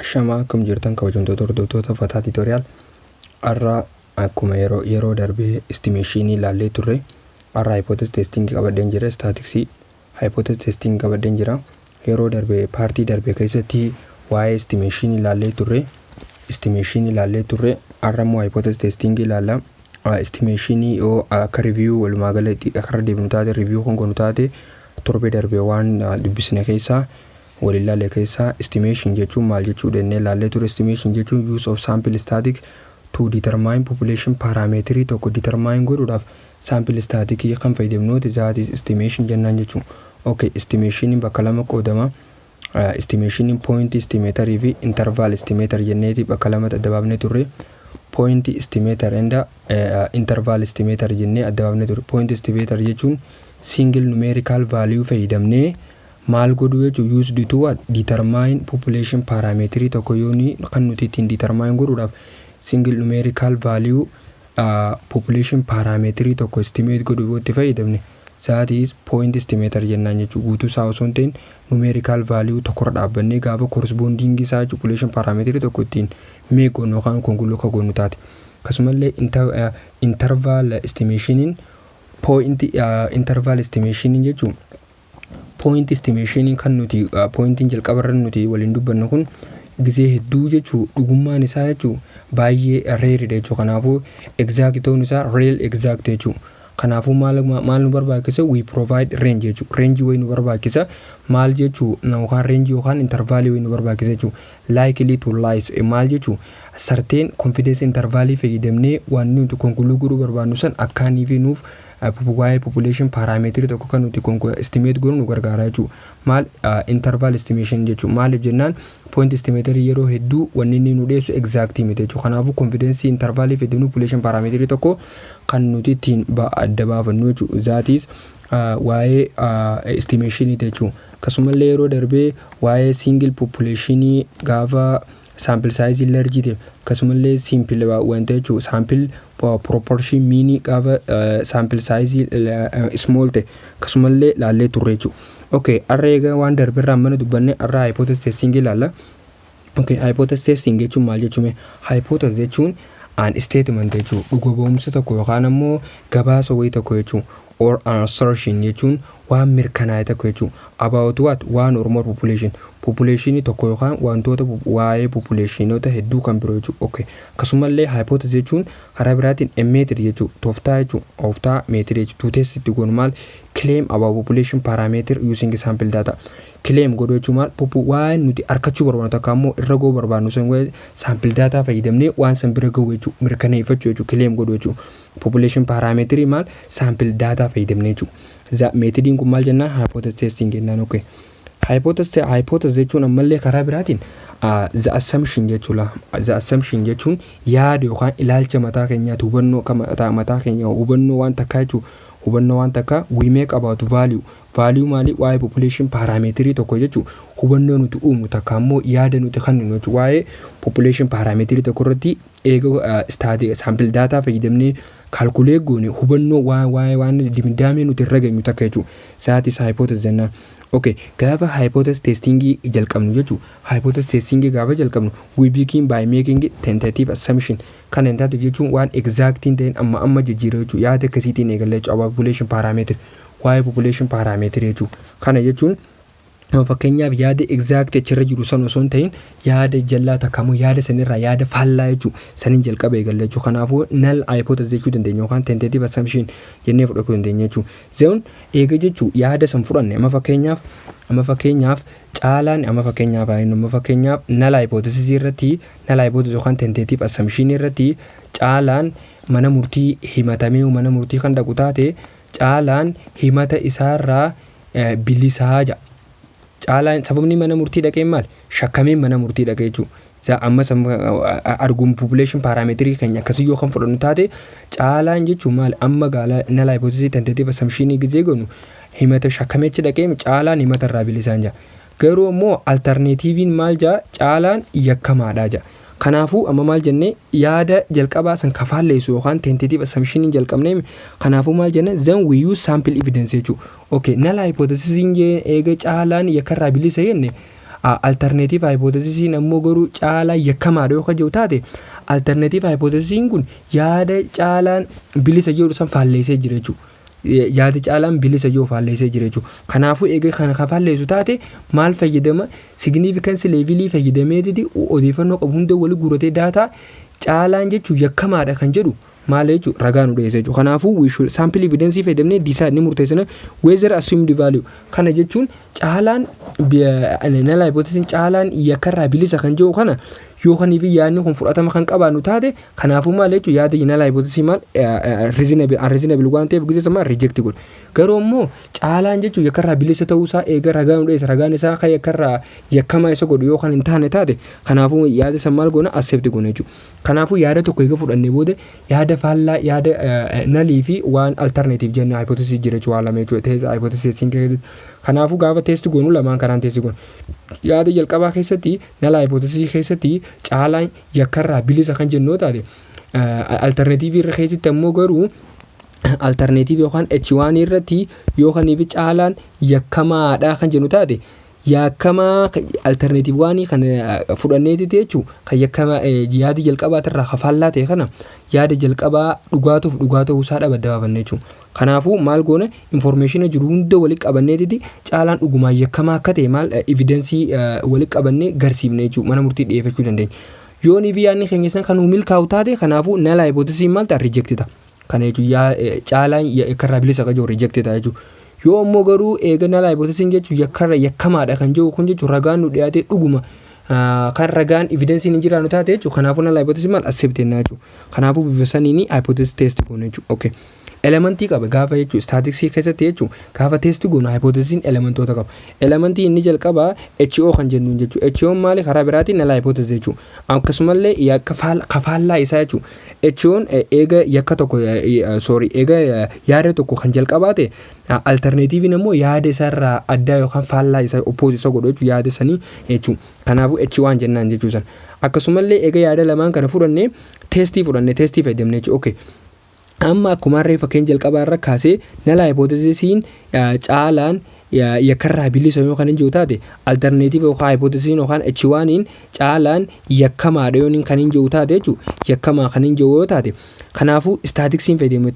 Ashamaa, akkam jirtan, kabajamtoota hordoftoota Fataa Tutorial? Har'a akkuma yeroo darbee estimation ilaallee turre, har'a hypothesis testing qabadheen jira. Statistics hypothesis testing qabadheen jira. Yeroo darbe, part darbe keessatti waa'ee estimation ilaallee turre. Estimation ilaallee turre. Har'a immoo hypothesis testing ilaalla. Estimation yoo akka review walumaa galatti akka deebinu taate, review kan goonu taate, torbee darbe waan dubbisne keessaa, wal ilaalle keessaa, estimation jechuun maal jechuu jennee ilaallee ture. Estimation jechuun use of sample statistic to determine population parameter tokko determine godhuudhaaf sample statistic kan fayyadamnuuti, that is estimation jennaan jechuun. Okay, estimation bakka lama qoodama. Estimation point estimator fi interval estimator jenneeti bakka lama adda baafnee turre. Point estimator and interval estimator jennee adda baafnee turre. Point estimator jechuun single numerical value fayyadamnee maal godhuu jechuun, used to what? Determine population parameter tokko yooni kan nuti ittiin determine godhuudhaaf single numerical value population parameter tokko estimate godhuu yoo itti fayyadamne, that is point estimator jennaan jechuudha. Guutuu isaa osoo hin ta'in numerical value tokkorra dhaabbannee gaafa corresponding isaa population parameter tokko ittiin mee goonu yookaan conclude akka goonu taate. Akkasumallee interval estimationiin, point interval estimationiin jechuun, point estimation kan nuti pointiin jalqabarra nuti waliin dubbannu kun gizee hedduu jechuu dhugummaan isaa jechuu baay'ee rareidha jechuu. Kanaafuu exact ta'uun isaa rare exact jechuu. Kanaafuu maal maal nu barbaachisa? We provide range jechuu. Range wayii nu barbaachisa. Maal jechuu? Yookaan range yookaan interval wayii nu barbaachisa jechuu. Likely to lies maal jechuu? Certain confidence interval fayyadamnee waan nuti conclude godhuu barbaannu san akkaanii fi nuuf waa'ee population parameter tokko kan nuti estimate goonu nu gargaara jechuudha. Maal interval estimation jechuudha. Maaliif jennaan, point estimator yeroo hedduu wanni inni nu dhiyeessu exact miti jechuudha. Kanaafuu confidence interval fayyadamnu population parameter tokko kan nuti ittiin adda baafannu jechuudha. That is waa'ee estimation jechuudha. Akkasumallee yeroo darbee waa'ee single population gaafa sample size large ta'e, akkasumallee simple wanta jechuudha, sample proportion mean gaafa sample size small ta'e akkasumallee laallee turre jechuudha. Okay, har'a egaa waan darbeerraa mana dubbanne, har'a hypothesis testing ilaalla. Okay, hypothesis testing jechuun maal jechuun? Hypothesis jechuun an statement jechuudha. Dhuga ba'umsa tokko yookaan ammoo gabaasa wayii tokko jechuudha. Or an assertion jechuun waan mirkanaa'e tokko jechuudha. About what? One or more population. Population tokko yookaan wantoota waa'ee populationota hedduu kan biroo jechuudha. Okay. Akkasumallee hypothesis jechuun karaa biraatiin a method jechuudha. Tooftaa jechuudha. Tooftaa method jechuudha. To test itti goonu maal? Claim about population parameter using sample data. Claim godhu jechuun maal? Waan nuti argachuu barbaannu takka ammoo irra gahuu barbaannu sun sample data fayyadamnee waan san bira gahuu jechuudha. Mirkaneeffachuu jechuudha. Claim godhu jechuudha. Population parameter maal? Sample data fayyadamnee jechuudha. Methodiin kun maal jennaan? Hypothesis testing jennaan. Okay. Hypothesis jechuun ammallee karaa biraatiin the assumption jechuudha. The assumption jechuun yaada yookaan ilaalcha mataa keenyaati, hubannoo mataa mataa keenya, hubannoo waan takkaa jechuudha. Hubannoo waan takkaa we make about value. Value maali? Waa'ee population parameterii tokko jechuudha. Hubannoo nuti uumnu takka ammoo yaada nuti kenninu jechuudha. Waa'ee population parameterii tokko irratti eega sample data fayyadamnee calculate goone, hubannoo waa'ee waan dimdaamee nuti irra geenyu takka jechuudha. That is hypothesis jennaan. Okay, gaafa hypothesis testing jalqabnu jechuudha. Hypothesis testing gaafa jalqabnu, we begin by making tentative assumption. Kan tentative jechuun waan exact hin ta'in amma amma jijjiirra jechuudha. Yaada akkasiitiin eegalla jechuudha. About population parameter. Waa'ee population parameter jechuudha. Kana jechuun fakkeenyaaf yaada exact achirra jiru san osoo hin ta'in yaada jallaa takka immoo yaada sanirraa yaada faallaa jechuudha. Saniin jalqaba eegalla jechuudha. Kanaafuu null hypothesis jechuu dandeenya yookaan tentative assumption jennee fudhachuu dandeenya jechuudha. Then eega jechuu yaada san fudhanne, amma fakkeenyaaf caalaan, amma fakkeenyaaf null hypothesis irratti, null hypothesis yookaan tentative assumption irratti, caalaan mana murtii himatamee mana murtii kan dhaqu taate, caalaan himata isaarraa bilisaa ja'a. Caalaan sababni mana murtii dhaqeen maal? Shakkameen mana murtii dhaqee jechuudha. Amma arguun population parameterii keenya akkasii yoo kan fudhannu taate, caalaan jechuun maal? Amma gaala null hypothesis tentative assumption gizee goonu, himata shakkameechi dhaqee caalaan himata irraa bilisaan jira. Garuu immoo alternativeiin maal jaa? Caalaan yakkamaadha jaa. Kanaafuu amma maal jennee? Yaada jalqabaa san kafaalleessu yookaan tentative assumption jalqabnee. Kanaafuu maal jenne? Then we use sample evidence jechuudha. Okay, null hypothesis eega caalaan yakkarraa bilisa jenne Alternative hypothesisiin ammoo garuu Caalaa yakkamaadha yoo jiru taate, alternative hypothesisiin kun yaada Caalaan bilisa jedhu san faalleessee jira jechuudha. Yaada Caalaan bilisa jiru faalleessee jira jechuudha. Kanaafuu egaa kana kan faalleessu taate maal fayyadama? Significance levelii fayyadameetiti odeeffannoo qabu hunda walii guuratee data Caalaan jechuun yakkamaadha kan jedhu maal jechuudha, ragaa nu dhiyeessa jechuudha. Kanaafuu we should sample evidence fayyadamnee decide, ni murteessina, whether assumed value. Kana jechuun Caalaan, null hypothesis, Caalaan yakkarraa bilisa kan jedhu kana yoo fi yaadni kun fudhatama kan qabaannu taate, kanaafuu maal jechuudha, yaada null hypothesis maal reasonable unreasonable waan ta'eef gisee maal reject godha. Garuu immoo Caalaan jechuun yakkarraa bilisa ta'uusaa eega ragaa nu dhiyeessa, ragaan isaa kan yakkarraa yakkamaa isa godhu yoo kan hin taane taate, kanaafuu yaada san maal goona? Accept goona jechuudha. Kanaafuu yaada tokko eega fudhannee booda yaada faallaa yaada nullii fi waan alternative jennee hypothesis jira jechuudha, waa lama jechuudha teessa hypothesis keessatti. Kanaafuu gaafa test goonu lamaan kanaan test goonu. Yaada jalqabaa keessatti, null hypothesis keessatti, Caalaan yakkarraa bilisa kan jennu taate, alternative irra keessatti ammoo garuu alternative yookaan H1 irratti yookaan fi Caalaan yakkamaadha kan jennu taate, yakkamaa alternative waanii kan fudhanneetiti jechuun kan yakkamaa yaada jalqabaatirraa kafaallaa ta'e kana yaada jalqabaa dhugaatuuf dhugaa ta'uu isaa dhaba adda baafanne jechuudha. Kanaafuu maal goona? Information jiru hunda walitti qabanneetiti Caalaan dhugumaan yakkamaa akka ta'e maal evidence walitti qabannee garsiifne jechuudha, mana murtii dhiyeeffachuu dandeenya. Yoonii fi yaadni keenya san kan milkaa'u taate, kanaafuu null hypothesis maal ta'a? Reject ta'a. Kana jechuun Caalaan yakkarraa bilisa akka jiru reject ta'a jechuudha. Yoo ammoo garuu eega null hypothesis jechuun yakkarra yakkamaadha kan jiru kun jechuun ragaan nu dhiyaate dhuguma kan ragaan evidenceiin hin jiraannu taate jechuudha. Kanaafuu null hypothesis maal accept jennaa jechuudha. Kanaafuu bifa saniin hypothesis test goona jechuudha. Okay. Elementii qaba gaafa jechuudha statisticsii keessatti jechuudha, gaafa test goonu hypothesisiin elementoota qaba. Elementii inni jalqabaa HO kan jennuun jechuudha. HO maali? Karaa biraatiin null hypothesis jechuudha. Akkasumallee yakka kafaallaa isaa jechuudha. HO'n eega yakka tokko, sorry, eega yaada tokko kan jalqabaa ta'e, alternativeiin immoo yaada isaarraa addaa yookaan faallaa isaa, oppose isa godhu jechuudha, yaada sanii jechuudha. Kanaafuu H1 jennaan jechuudha. Akkasumallee eega yaada lamaan kana fudhannee testii fudhannee testii fayyadamne jechuudha. Okay. Amma akkuma harree fakkeenya jalqabaa irra kaasee, null hypothesisiin Caalaan yakkarraa bilisa yoo kan hin jiru taate, alternative yookaan hypothesisiin yookaan H1iin Caalaan yakkamaadha yoo kan hin jiru taate jechuudha, yakkamaa kan hin jiru yoo taate, kanaafuu statisticsiin fayyadame,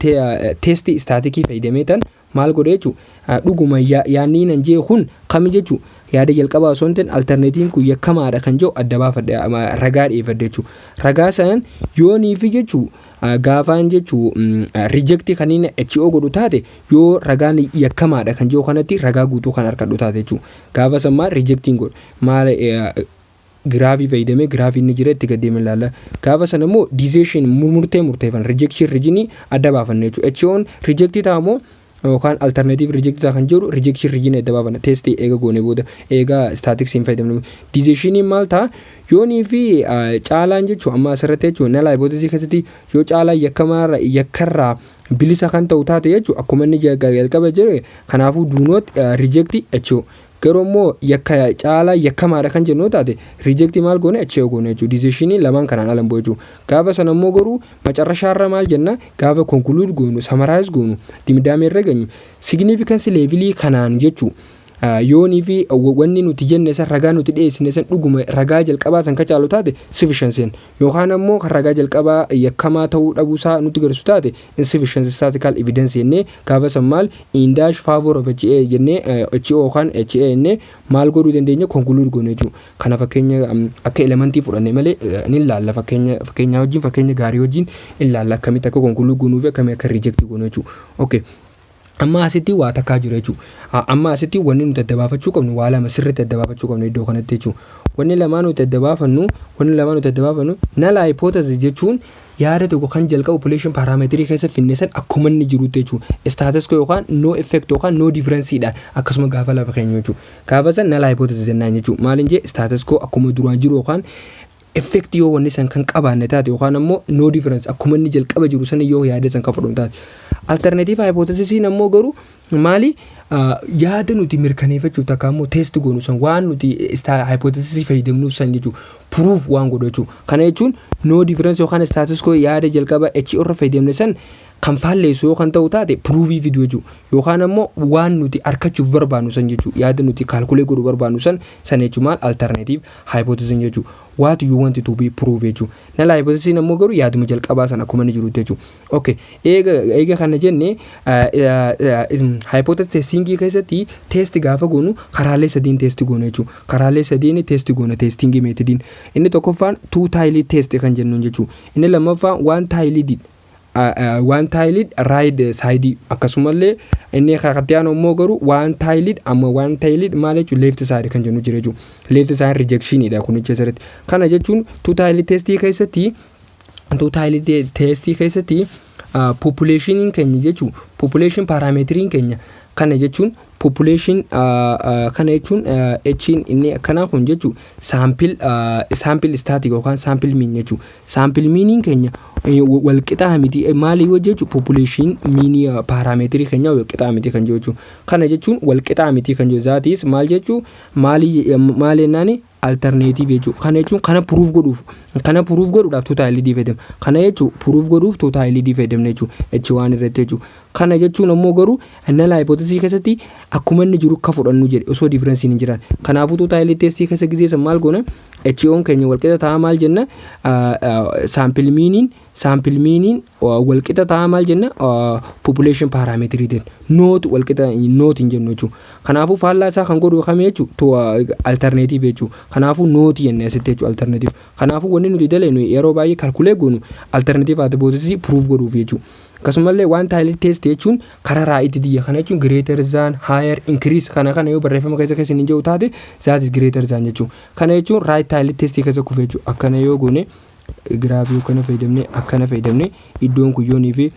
testii statisticii fayyadamee tan maal godhe jechuudha, dhuguma yaadni nan jee kun kami jechuudha, yaada jalqabaa osoo hin ta'in alternativeiin kun yakkamaadha kan jiru adda baafadhe, ragaa dhiyeeffadhe jechuudha. Ragaa san yoonii fi jechuudha gaafaan jechuu reject kan inni HO godhu taate, yoo ragaan yakkamaadha kan jiru kanatti ragaa guutuu kan harkadhu taate jechuudha. Gaafa san maal rejectiin godhu? Maal giraafii fayyadamee giraafii inni jira itti gaddeeme ilaalla. Gaafa sana immoo decision murtee murteeffan, rejection regionii adda baafanne jechuudha. HO'n reject ta'a moo yookaan alternative reject ta'a kan jedhu rejection regionii adda baafanna testii eega goone booda, eega statisticsiin fayyadamne. Decisioniin maal ta'a? Yoonii fi Caalaan jechuun amma asirratti jechuun null hypothesisii keessatti yoo Caalaan yakkamaarra yakkarraa bilisa kan ta'u taate jechuun akkuma inni jalqaba jedhe, kanaafuu do not reject HO. Garuu immoo yakka Caalaa yakkamaadha kan jennu taate, reject maal goone? HO goone jechuudha. Decisionii lamaan kanaan alan bu'u jechuudha. Gaafa sana immoo garuu macarrashaarra maal jenna? Gaafa conclude goonu, summarize goonu, dimdaamee irra geenyu, significance levelii kanaan jechuudha. Yoonii fi wanni nuti jenne san, ragaa nuti dhiyeessine san, dhuguma ragaa jalqabaa san ka caalu taate sufficiency, yookaan ammoo kan ragaa jalqabaa yakkamaa ta'uu dhabuusaa nutti agarsiisu taate insufficiency statistical evidence jennee, gaafa san maal in dash favor of HA jennee, HO yookaan HA jennee maal godhuu dandeenya? Conclude goone jechuudha. Kana fakkeenya akka elementii fudhanne malee ni ilaalla, fakkeenya fakkeenyaa wajjin, fakkeenya gaarii wajjin ilaalla, akkamitti akka conclude goonuu fi akkamitti akka reject goonu jechuudha. Okay. Amma asitti waa takkaa jiru jechuudha. Amma asitti wanni nuti adda baafachuu qabnu waa lama sirriitti adda baafachuu qabnu iddoo kanatti jechuudha. Wanni lamaan nuti adda baafannu, null hypothesis jechuun yaada tokko kan jalqabu population parameterii keessa finne san akkuma inni jirutti jechuudha. Status quo yookaan no effect yookaan no difference dha akkasuma gaafa lafa keenya jechuudha. Gaafa san null hypothesis jennaan jechuudha. Maaliin jee? Status quo akkuma duraan jiru yookaan effect yoo wanni san kan qabaanne taate, yookaan ammoo no difference akkuma inni jalqaba jiru san yoo yaada san kan fudhamu taate. Alternative hypothesis ammoo garuu maali? Yaada nuti mirkaneeffachuuf takka ammoo test goonu san, waan nuti hypothesis fayyadamnuuf san jechuudha. Proof waan godhu jechuudha. Kana jechuun no difference yookaan status quo yaada jalqaba H irra fayyadamne san Kan faalleessu yoo kan ta'u taate proofii fidu jechuudha. Yookaan ammoo waan nuti argachuuf barbaannu san jechuudha. Yaada nuti calculate godhuu barbaannu san jechuun maal? Alternative hypothesis jechuudha. What you want to be prove jechuudha. Null hypothesis ammoo garuu yaaduma jalqabaa san akkuma inni jirutti jechuudha. Okay, eega kana jenne, hypothesis testingii keessatti test gaafa goonu karaalee sadiin test goonu jechuudha. Karaalee sadiin test goona testingii methodiin. Inni tokkoffaan two tailed test kan jennuun jechuudha. Inni lammaffaan one tailed right side, akkasumallee inni kakatiyaan immoo garuu one tailed, amma one tailed maal jechuun, left side kan jennu jira jechuudha. Left side rejectionidha kun jecha sirriitti. Kana jechuun two tailed testii keessatti populationiin keenya jechuun population parameteriin keenya, kana jechuun population, kana jechuun H'n inni akkanaa kun jechuun sample statistic yookaan sample mean jechuudha. Sample meaniin keenya walqixaa miti maalii jechuun population meanii parameterii keenya walqixaa miti kan jechuudha. Kana jechuun walqixaa miti kan jiru zaatis maal jechuun, maalii maal jennaani, alternative jechuudha. Kana jechuun kana proof godhuudhaaf two tailed fayyadamna. Kana jechuun proof godhuuf two tailed fayyadamna jechuudha. H waan irratti jechuudha. Kana jechuun ammoo garuu null hypothesis keessatti akkuma inni jiru akka fudhannu jedhe osoo differenceiin hin jiran. Kanaafuu two tailed testii keessa gizeessa maal goona? H keenya walqixa ta'a maal jenna? Sample meaniin walqixa ta'a maal jenna? Population parameteriitiin not walqixa not hin jennu jechuudha. Kanaafuu faallaa isaa kan godhu kamii jechuudha? Alternative jechuudha. Kanaafuu notii jenne asitti jechuudha, alternative. Kanaafuu wanni nuti dalagnu yeroo baay'ee calculate goonu alternative hypothesis proof godhuuf jechuudha. Akkasumallee one tailed test jechuun karaa rightii xiyya kana jechuun greater than, higher, increase, kana yoo barreeffama keessa hin jiru taate, that is greater than jechuudha. Kana jechuun right tailed testii keessa kufe jechuudha. Akkana yoo goone, giraafii akkana fayyadamne, iddoon kun yoonii fi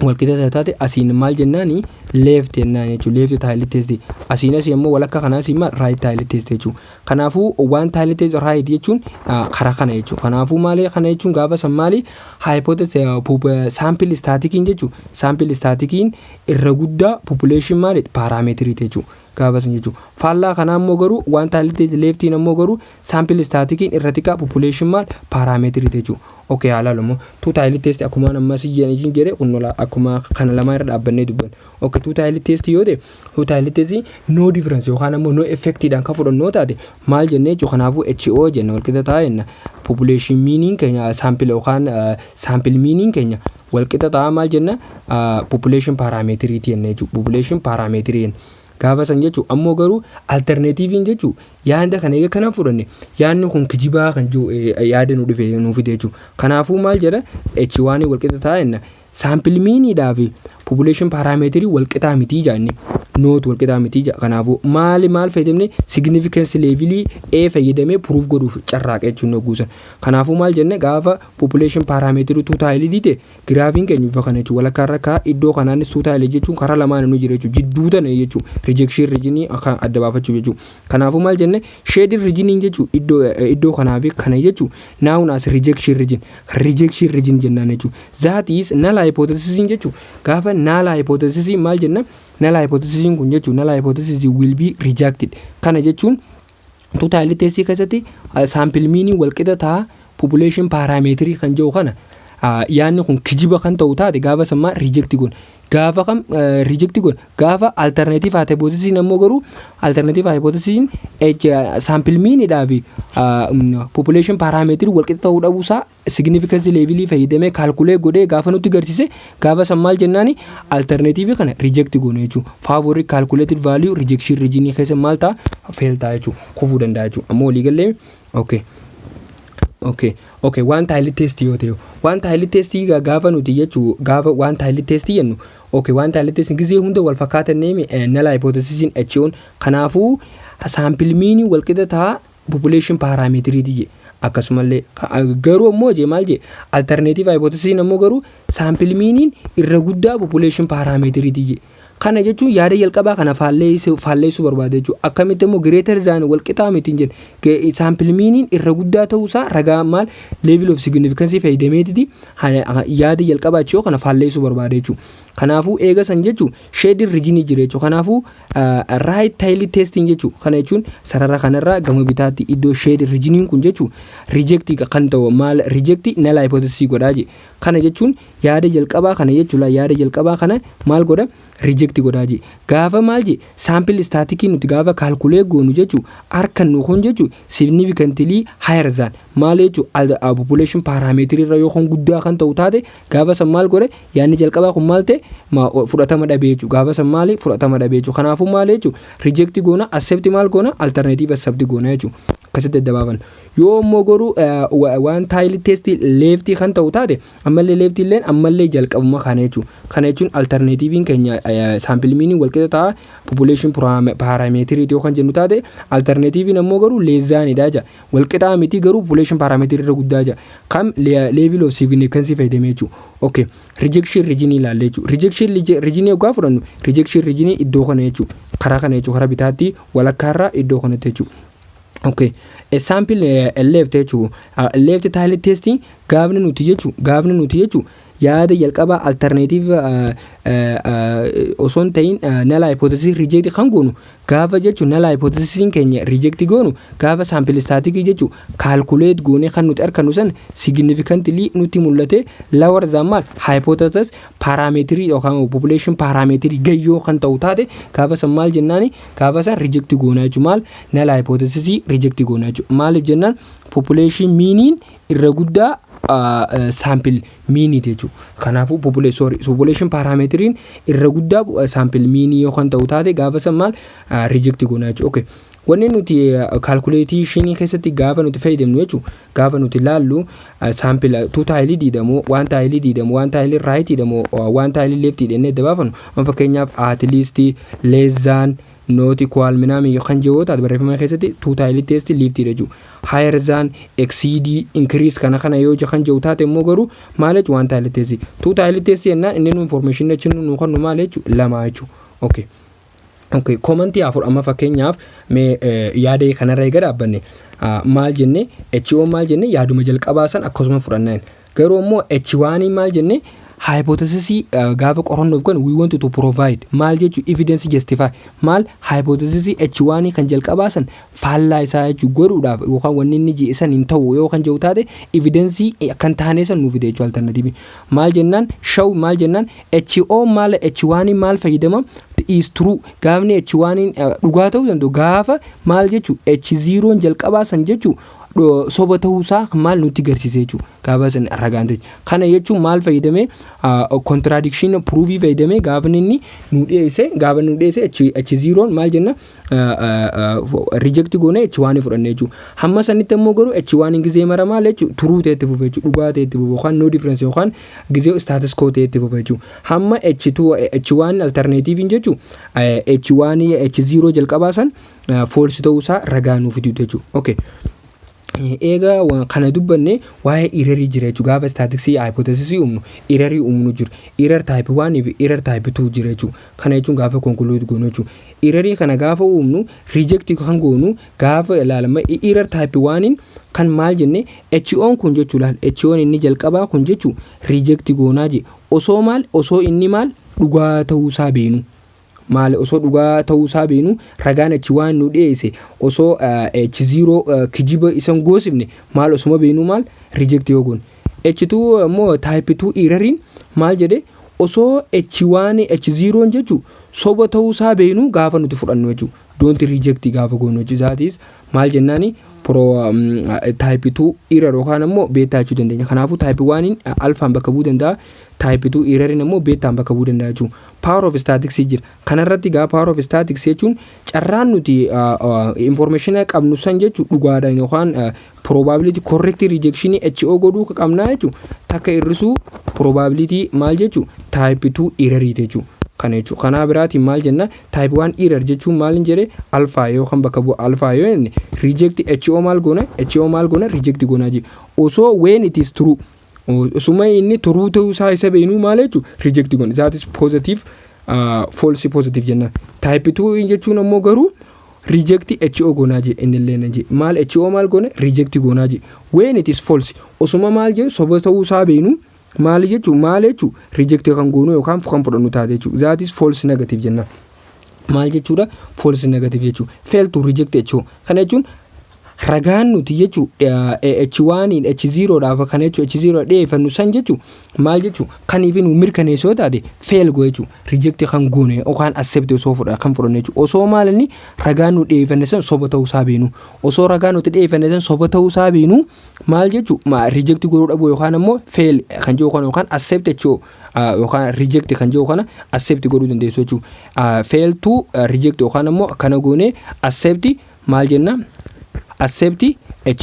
walqixa taate, asiin maal jennaani? Left jennaan jechuudha. Left tailed testii. Asiin asii ammoo walakkaa kanaa asiin maal? Right tailed testii jechuudha. Kanaafuu one tailed test right jechuun karaa kana jechuudha. Kanaafuu maali kana jechuun? Gaafa san maali hypothesis sample statisticiin jechuudha. Sample statisticiin irra guddaa population maali parameterii jechuudha. Gaafa san jechuudha. Faallaa kanaa immoo garuu one tailed leftiin ammoo garuu sample statisticiin irra xiqqaa population maal parameterii jechuudha. Okay, haa ilaalu immoo two tailed test. Akkuma amma si jedhe kun akkuma kana lamaa irra dhaabbannee dubbanne. Okay, two tailed test yoo ta'e, two tailed test no difference yookaan ammoo no effectiidhaan kan fudhannu taate maal jennee jechuudha? Kanaafuu HO jenna, walqixa ta'a jenna. Population meaniin keenya sample yookaan sample meaniin keenya walqixa ta'a maal jenna? Population parameteriiti jenna jechuudha. Population parameterii jenna. Gaafa san jechuun ammoo garuu alternativeiin jechuun yaada kana eega kana fudhanne yaadni kun kijibaa kan jiru yaada nu dhufe nu fide jechuudha. Kanaafuu maal jedha? H waan walqixa ta'a jenna. Sample meaniidhaa fi population parameterii walqixaa mitii jaanne, not walqixaa mitii jaa. Kanaafuu maali maal fayyadamne? Significance levelii A fayyadamee proof godhuuf carraaqa jechuun nu guusan. Kanaafuu maal jenne? Gaafa population parameterii two tailed ta'e, giraafiin keenya bifa kana jechuudha. Walakkaa irra kaa iddoo kanaanis two tailed jechuun karaa lamaan nu jira jechuudha. Jidduu tana jechuudha. Rejection regionii akka adda baafachuuf jechuudha. Kanaafuu maal jenne? Shaded regioniin jechuudha, iddoo kanaa fi kana jechuudha. Known as rejection region jennaan jechuudha. That is null hypothesis jechuudha. Gaafa null hypothesis maal jenna? Null hypothesis kun jechuudha, null hypothesis will be rejected. Kana jechuun two tailed testii keessatti sample meanii walqixa ta'a population parameterii kan jiru kana yaadni kun kijiba kan ta'u taate, gaafa sammaa reject goona. Gaafa kam reject goona? Gaafa alternative hypothesis ammoo garuu alternative hypothesis sample meaniidhaa fi population parameterii walqixa ta'uu dhabuusaa significance levelii fayyadamee calculate godhee gaafa nutti garsiise, gaafa san maal jennaani? Alternative kana reject goona jechuudha. Favor calculated value rejection region keessa maal ta'a? Fail ta'a jechuudha. Kufuu danda'a jechuudha. Ammoo waliigallee okay. Okay, one tailed test yoo ta'e, one tailed test gaafa nuti jechuu, gaafa one tailed test jennu, okay, one tailed test gizee hunda wal fakkaatan neemi null hypothesisiin H kanaafuu sample meanii walqixa ta'a population parameteriiti je. Akkasumallee garuu ammoo jee maal jee? Alternative hypothesisiin ammoo garuu sample meaniin irra guddaa population parameteriiti je. Kana jechuun yaada jalqabaa kana faalleessuu barbaada jechuudha. Akkamitti immoo greater than wal qixaa miti hin jenne, sample meaniin irra guddaa ta'uusaa ragaa maal level of significance fayyadameetiti yaada jalqabaa jechuu kana faalleessuu barbaada jechuudha. Kanaafuu eega san jechuun shaded regionii jira jechuudha. Kanaafuu right tail testing jechuudha. Kana jechuun sarara kanarraa gama bitaatti iddoo shaded regioniin kun jechuun reject kan ta'u maal, reject null hypothesis godhaa je. Kana jechuun yaada jalqabaa kana jechuudha. Yaada jalqabaa kana maal godha? Reject godhaa je. Gaafa maal je, sample statisticii nuti gaafa calculate goonu jechuu harkannu kun jechuu significantly higher than maal jechuu population parameter irra yoo kan guddaa kan ta'u taate, gaafa san maal godhe, yaadni jalqabaa kun maal ta'e, fudhatama dhabee jechuu. Gaafa san maali, fudhatama dhabee jechuu. Kanaafuu maal jechuu, reject goona, accept maal goona, alternative accept goona jechuu. Akkasitti daddabaaban. Yoo immoo garuu one tail test leftii kan ta'u taate, ammallee leftii illeen ammallee jalqabuma kana jechuu. Kana jechuun alternativeiin keenya sample meaniin walqixa ta'a population parameterii yoo kan jennu taate, alternativeiin ammoo garuu less thanidha jaa, walqixaa miti garuu population parameterii irra guddaa jaa, kam level of significance fayyadamee jechuu. Okay, rejection regionii ilaalle jechuu. Rejection regionii yoggaa fudhannu, rejection regionii iddoo kana jechuu, karaa kana jechuu, karaa bitaatti walakkaarraa iddoo kanatti jechuu. Okay. Sample left jechuu, left tail testing gaafni nuti jechuu yaada jalqabaa alternative osoo hin ta'in null hypothesis reject kan goonu gaafa jechuun, null hypothesisiin keenya reject goonu gaafa sample statisticii jechuun calculate goonee kan nuti argannu san significantly nutti mul'ate lower than maal hypothesis parameterii yookaan population parameterii gayyoo kan ta'u taate, gaafa san maal jennaani, gaafa san reject goonaa jechuun maal, null hypothesisii reject goonaa jechuudha. Maaliif jennaan, population meaniin irra guddaa sample meaniiti jechuudha. Kanaafuu population parameteriin irra guddaa sample meanii yoo kan ta'u taate, gaafa san maal reject goonaa jechuudha. Okay. Wanni nuti calculationii keessatti gaafa nuti fayyadamnu jechuudha, gaafa nuti laallu sample two tailii diidamoo, one tailii diidamoo, one tailii rightiidhamoo, one tailii leftiidha jennee adda baafannu. Amma fakkeenyaaf at least, less than, not equal minaami kan jiru taate, barreeffama keessatti two tailii test leftiidha jechuudha. Higher than, exceed, increase kana kana yoo kan jiru taate immoo garuu maal jechuudha, one tailii test. Two tailii test jennaan inni nu information achi nu kennu maal jechuudha? Lama jechuudha. Okay. Okay, commentii afur. Amma fakkeenyaaf mee yaada kanarra eega dhaabbanne maal jenne? HO maal jenne? Yaaduma jalqabaa san akkasuma fudhannaan. Garuu immoo H1 maal jenne? Hypothesisii gaafa qorannoof kan we want to provide maal jechuu, evidence justify maal hypothesisii H1 kan jalqabaa san faallaa isaa jechuu godhuudhaaf, yookaan wanni inni ji'e san hin ta'u yoo kan jiru taate, evidence kan taane san nuuf fide jechuu. Alternative maal jennaan, show maal jennaan, HO maal, H1 maal fayyadama is true, gaafni H1 dhugaa ta'uu danda'u gaafa maal jechuu, H0 jalqabaa san jechuu soba ta'uusaa maal nutti garsiise jechuudha. Gaafa san ragaan ta'e. Kana jechuun maal fayyadamee, contradiction proofii fayyadamee gaafa inni nu dhiyeesse, gaafa nu dhiyeesse H0 maal jenna, reject goone H1 fudhanne jechuudha. Hamma sanitti immoo garuu H1 gizee mara maal jechuudha, true ta'e itti fufe jechuudha, dhugaa ta'e itti fufe yookaan no difference yookaan gizee status quo ta'e itti fufe jechuudha. Hamma H2 H1 alternative jechuudha, H1 H0 jalqabaa san false ta'uusaa ragaa nuuf fidu jechuudha. Okay. Eega kana dubbanne, waa'ee errorii jira jechuudha. Gaafa statisticsii hypothesisii uumnu, errorii uumnu jiru. Error type 1 fi error type 2 jira jechuudha. Kana jechuun gaafa conclude goonu jechuudha. Errorii kana gaafa uumnu, reject kan goonu gaafa ilaalama error type 1 kan maal jenne, HO'n kun jechuu laal, HO'n inni jalqabaa kun jechuu reject goonaa je osoo maal, osoo inni maal dhugaa ta'uusaa beenu. Maal, osoo dhugaa ta'uusaa beenu, ragaan achi waan nu dhiyeesse osoo H0 kijiba isan goosifne maal, osuma beenu maal reject yoo goone. H2 immoo type 2 erroriin maal jedhe, osoo H1 H0 jechuu soba ta'uusaa beenu gaafa nuti fudhannu jechuu, don't reject gaafa goonu jechuu. Isaatis maal jennaani, pro type 2 error yookaan immoo beta jechuu dandeenya. Kanaafuu type 1 alphaan bakka bu'uu danda'a. Type 2 erroriin immoo betaan bakka bu'uu danda'a jechuudha. Power of statistics jira. Kanarratti gaa power of statistics jechuun carraan nuti information qabnu san jechuun dhugaadhaan yookaan probability correct rejection HO godhuu qabnaa jechuudha. Takka hir'isuu probability maal jechuudha, type 2 errorii jechuudha. Kana jechuudha. Kanaa biraatiin maal jenna, type 1 error jechuun maal hin jedhe, alpha yoo kan bakka bu'u alpha yoo jenne, reject HO maal goona, HO maal goona, reject goonaa jechuudha. Osoo when it is true, osuma inni true ta'uu isaa isa beenuu maal jechuudha, reject goona. That is positive False positive jenna. Type 2 jechuun ammoo garuu reject HO goonaa je. Inni illee je maal, HO maal goone, reject goonaa je when it is false. Osuma maal jedhu, soba ta'uu isaa beenu, maal jechuu, maal jechuu, reject kan goonu yookaan kan fudhannu taate jechuu. That is false negative jenna. Maal jechuudha false negative jechuu? Fail to reject HO kana jechuun ragaan nuti jechuu H1 H0 dhaaf kana jechuu, H0 dhiyeeffannu san jechuu, maal jechuu, kaniif nu mirkaneessoo taate fail go jechuu, reject kan goone yookaan accept osoo fudha kan fudhanne jechuu. Osoo maal inni ragaan nu dhiyeeffanne san soba ta'uu isaa beenu, osoo ragaan nuti dhiyeeffanne san soba ta'uu isaa beenu, maal jechuu, reject godhuu dhabuu yookaan ammoo fail kan jiru kana yookaan accept jechuu yookaan reject kan jiru kana accept godhuu dandeessu jechuu. Fail to reject yookaan ammoo akkana goone accept maal jenna, accept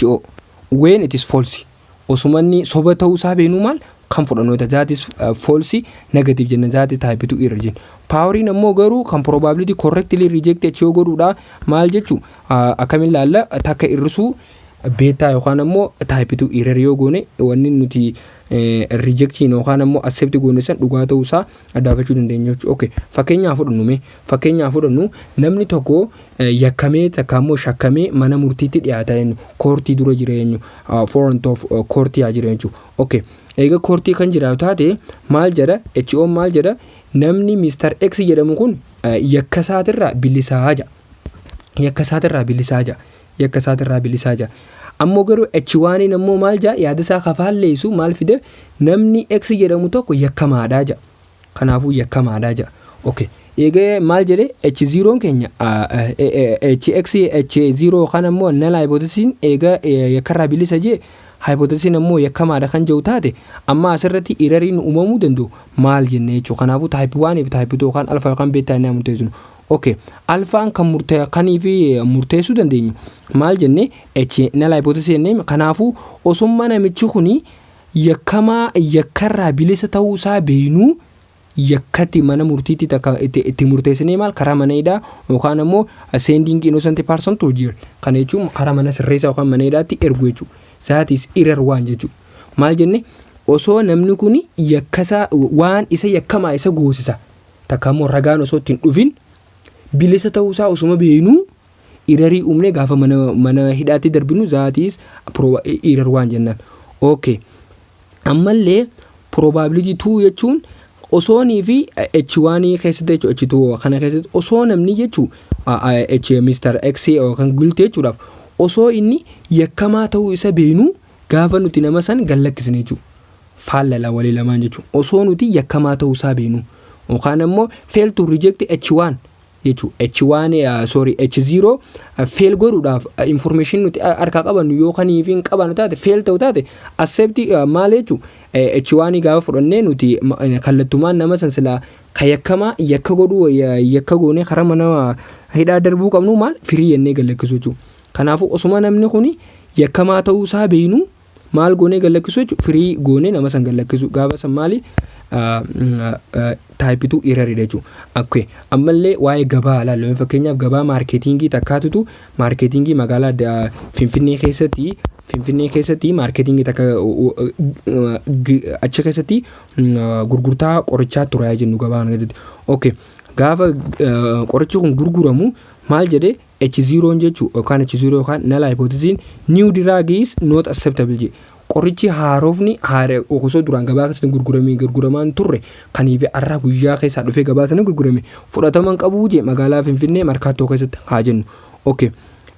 HO when it is false. Osuma inni soba ta'uu isaa beenuu maal kan fudhannu, that is false negative jenna. That is type 2 error jenna. Poweriin ammoo garuu kan probability correctly reject HO godhuudha. Maal jechuu, akkamiin laalla? Takka hir'isuu beta yookaan ammoo type 2 error yoo goone, wanni nuti rejection yookaan ammoo accept goone san dhugaa ta'uu isaa addaafachuu dandeenya jechuudha. Okay, fakkeenyaaf fudhannu, mee fakkeenyaaf fudhannu, namni tokko yakkamee takka ammoo shakkamee mana murtiitti dhiyaata jennu, koortii dura jira jennu, front of koortii haa jira jechuudha. Okay, eega koortii kan jiraatu taate maal jedha HO? Maal jedha? Namni Mr. X jedhamu kun yakka isaatirraa bilisaa jedha. Yakka isaatirraa bilisaa jedha. Yakka isaatirraa bilisaa jedha. Ammoo garuu H1 ammoo maal jedha? Yaada isaa kafaalleessu maal fide? Namni X jedhamu tokko yakkamaadhaa jedha. Kanaafuu yakkamaadhaa jedha. Okay. Eegee maal jedhe H0 keenya? HX H0 yookaan ammoo null hypothesiin eega yakkarraa bilisa jee, hypothesiin ammoo yakkamaadha kan jedhu taate, amma asirratti erroriin uumamuu danda'u maal jenne jechuudha. Kanaafuu type 1 fi type 2 yookaan alpha yookaan beta inni murteessinu. Okay, alphaan kan murtee kanii fi murteessuu dandeenyu maal jenne? H null hypothesis jennee. Kanaafuu osummaa namichi kuni yakkamaa yakkarraa bilisa ta'uu isaa beenuu yakkatti mana murtiitti takka itti murteessinee maal karaa mana hidhaa yookaan ammoo sending innocent person to jail, kana jechuun karaa mana sirreessaa yookaan mana hidhaatti ergu jechuudha. That is error waan jechuudha. Maal jenne? Osoo namni kun yakkasaa waan isa yakkamaa isa goosisa takka immoo ragaan osoo ittiin dhufin bilisa ta'uusaa osuma beenuu errorii uumne gaafa mana hidhaatti darbinu, that is error waan jennaan. Okay. Ammallee probability 2 jechuun osoonii fi H1 keessatti jechuudha, H2 kana keessatti osoo namni jechuu H Mr. X yookaan guilty jechuudhaaf osoo inni yakkamaa ta'uu isa beenuu gaafa nuti nama san gallakkisne jechuudha. Faallala walii lamaan jechuudha. Osoo nuti yakkamaa ta'uu isaa beenuu yookaan ammoo fail to reject H1 jechuudha. H1, sorry, H0 fail godhuudhaaf information nuti harkaa qabannu yoo kanii fi hin qabannu taate, fail ta'u taate, accept maal jechuudha, H1 gaafa fudhannee nuti kallattumaan nama san silaa ka yakkamaa yakka godhuu yakka goonee karaa mana hidhaa darbuu qabnu maal firii jennee gallakkisu jechuudha. Kanaafuu osuma namni kun yakkamaa ta'uu isaa beeknu maal goonee gallakkisu jechuudha? Firii goonee nama san gallakkisu. Gaafa san maali? Type 2 erroridha jechuudha. Okay. Ammallee waa'ee gabaa ilaallu. Fakkeenyaaf gabaa marketingii takkaatutu marketingii magaalaa Finfinnee keessatti marketingii takka achi keessatti gurgurtaa qorichaa ture jennu gabaa keessatti. Okay. Gaafa qorichi kun gurguramu maal jedhee H0 jechuu yookaan H0 yookaan null hypothesiin new drug is not acceptable jedhe. Qorichi haarofni osoo duraan gabaa keessatti gurguramee gurguramaan turre kaniif har'a guyyaa keessaa dhufee gabaa sana gurgurame fudhataman qabuu jee magaalaa Finfinnee Markaattoo keessatti haa jennu. Okay.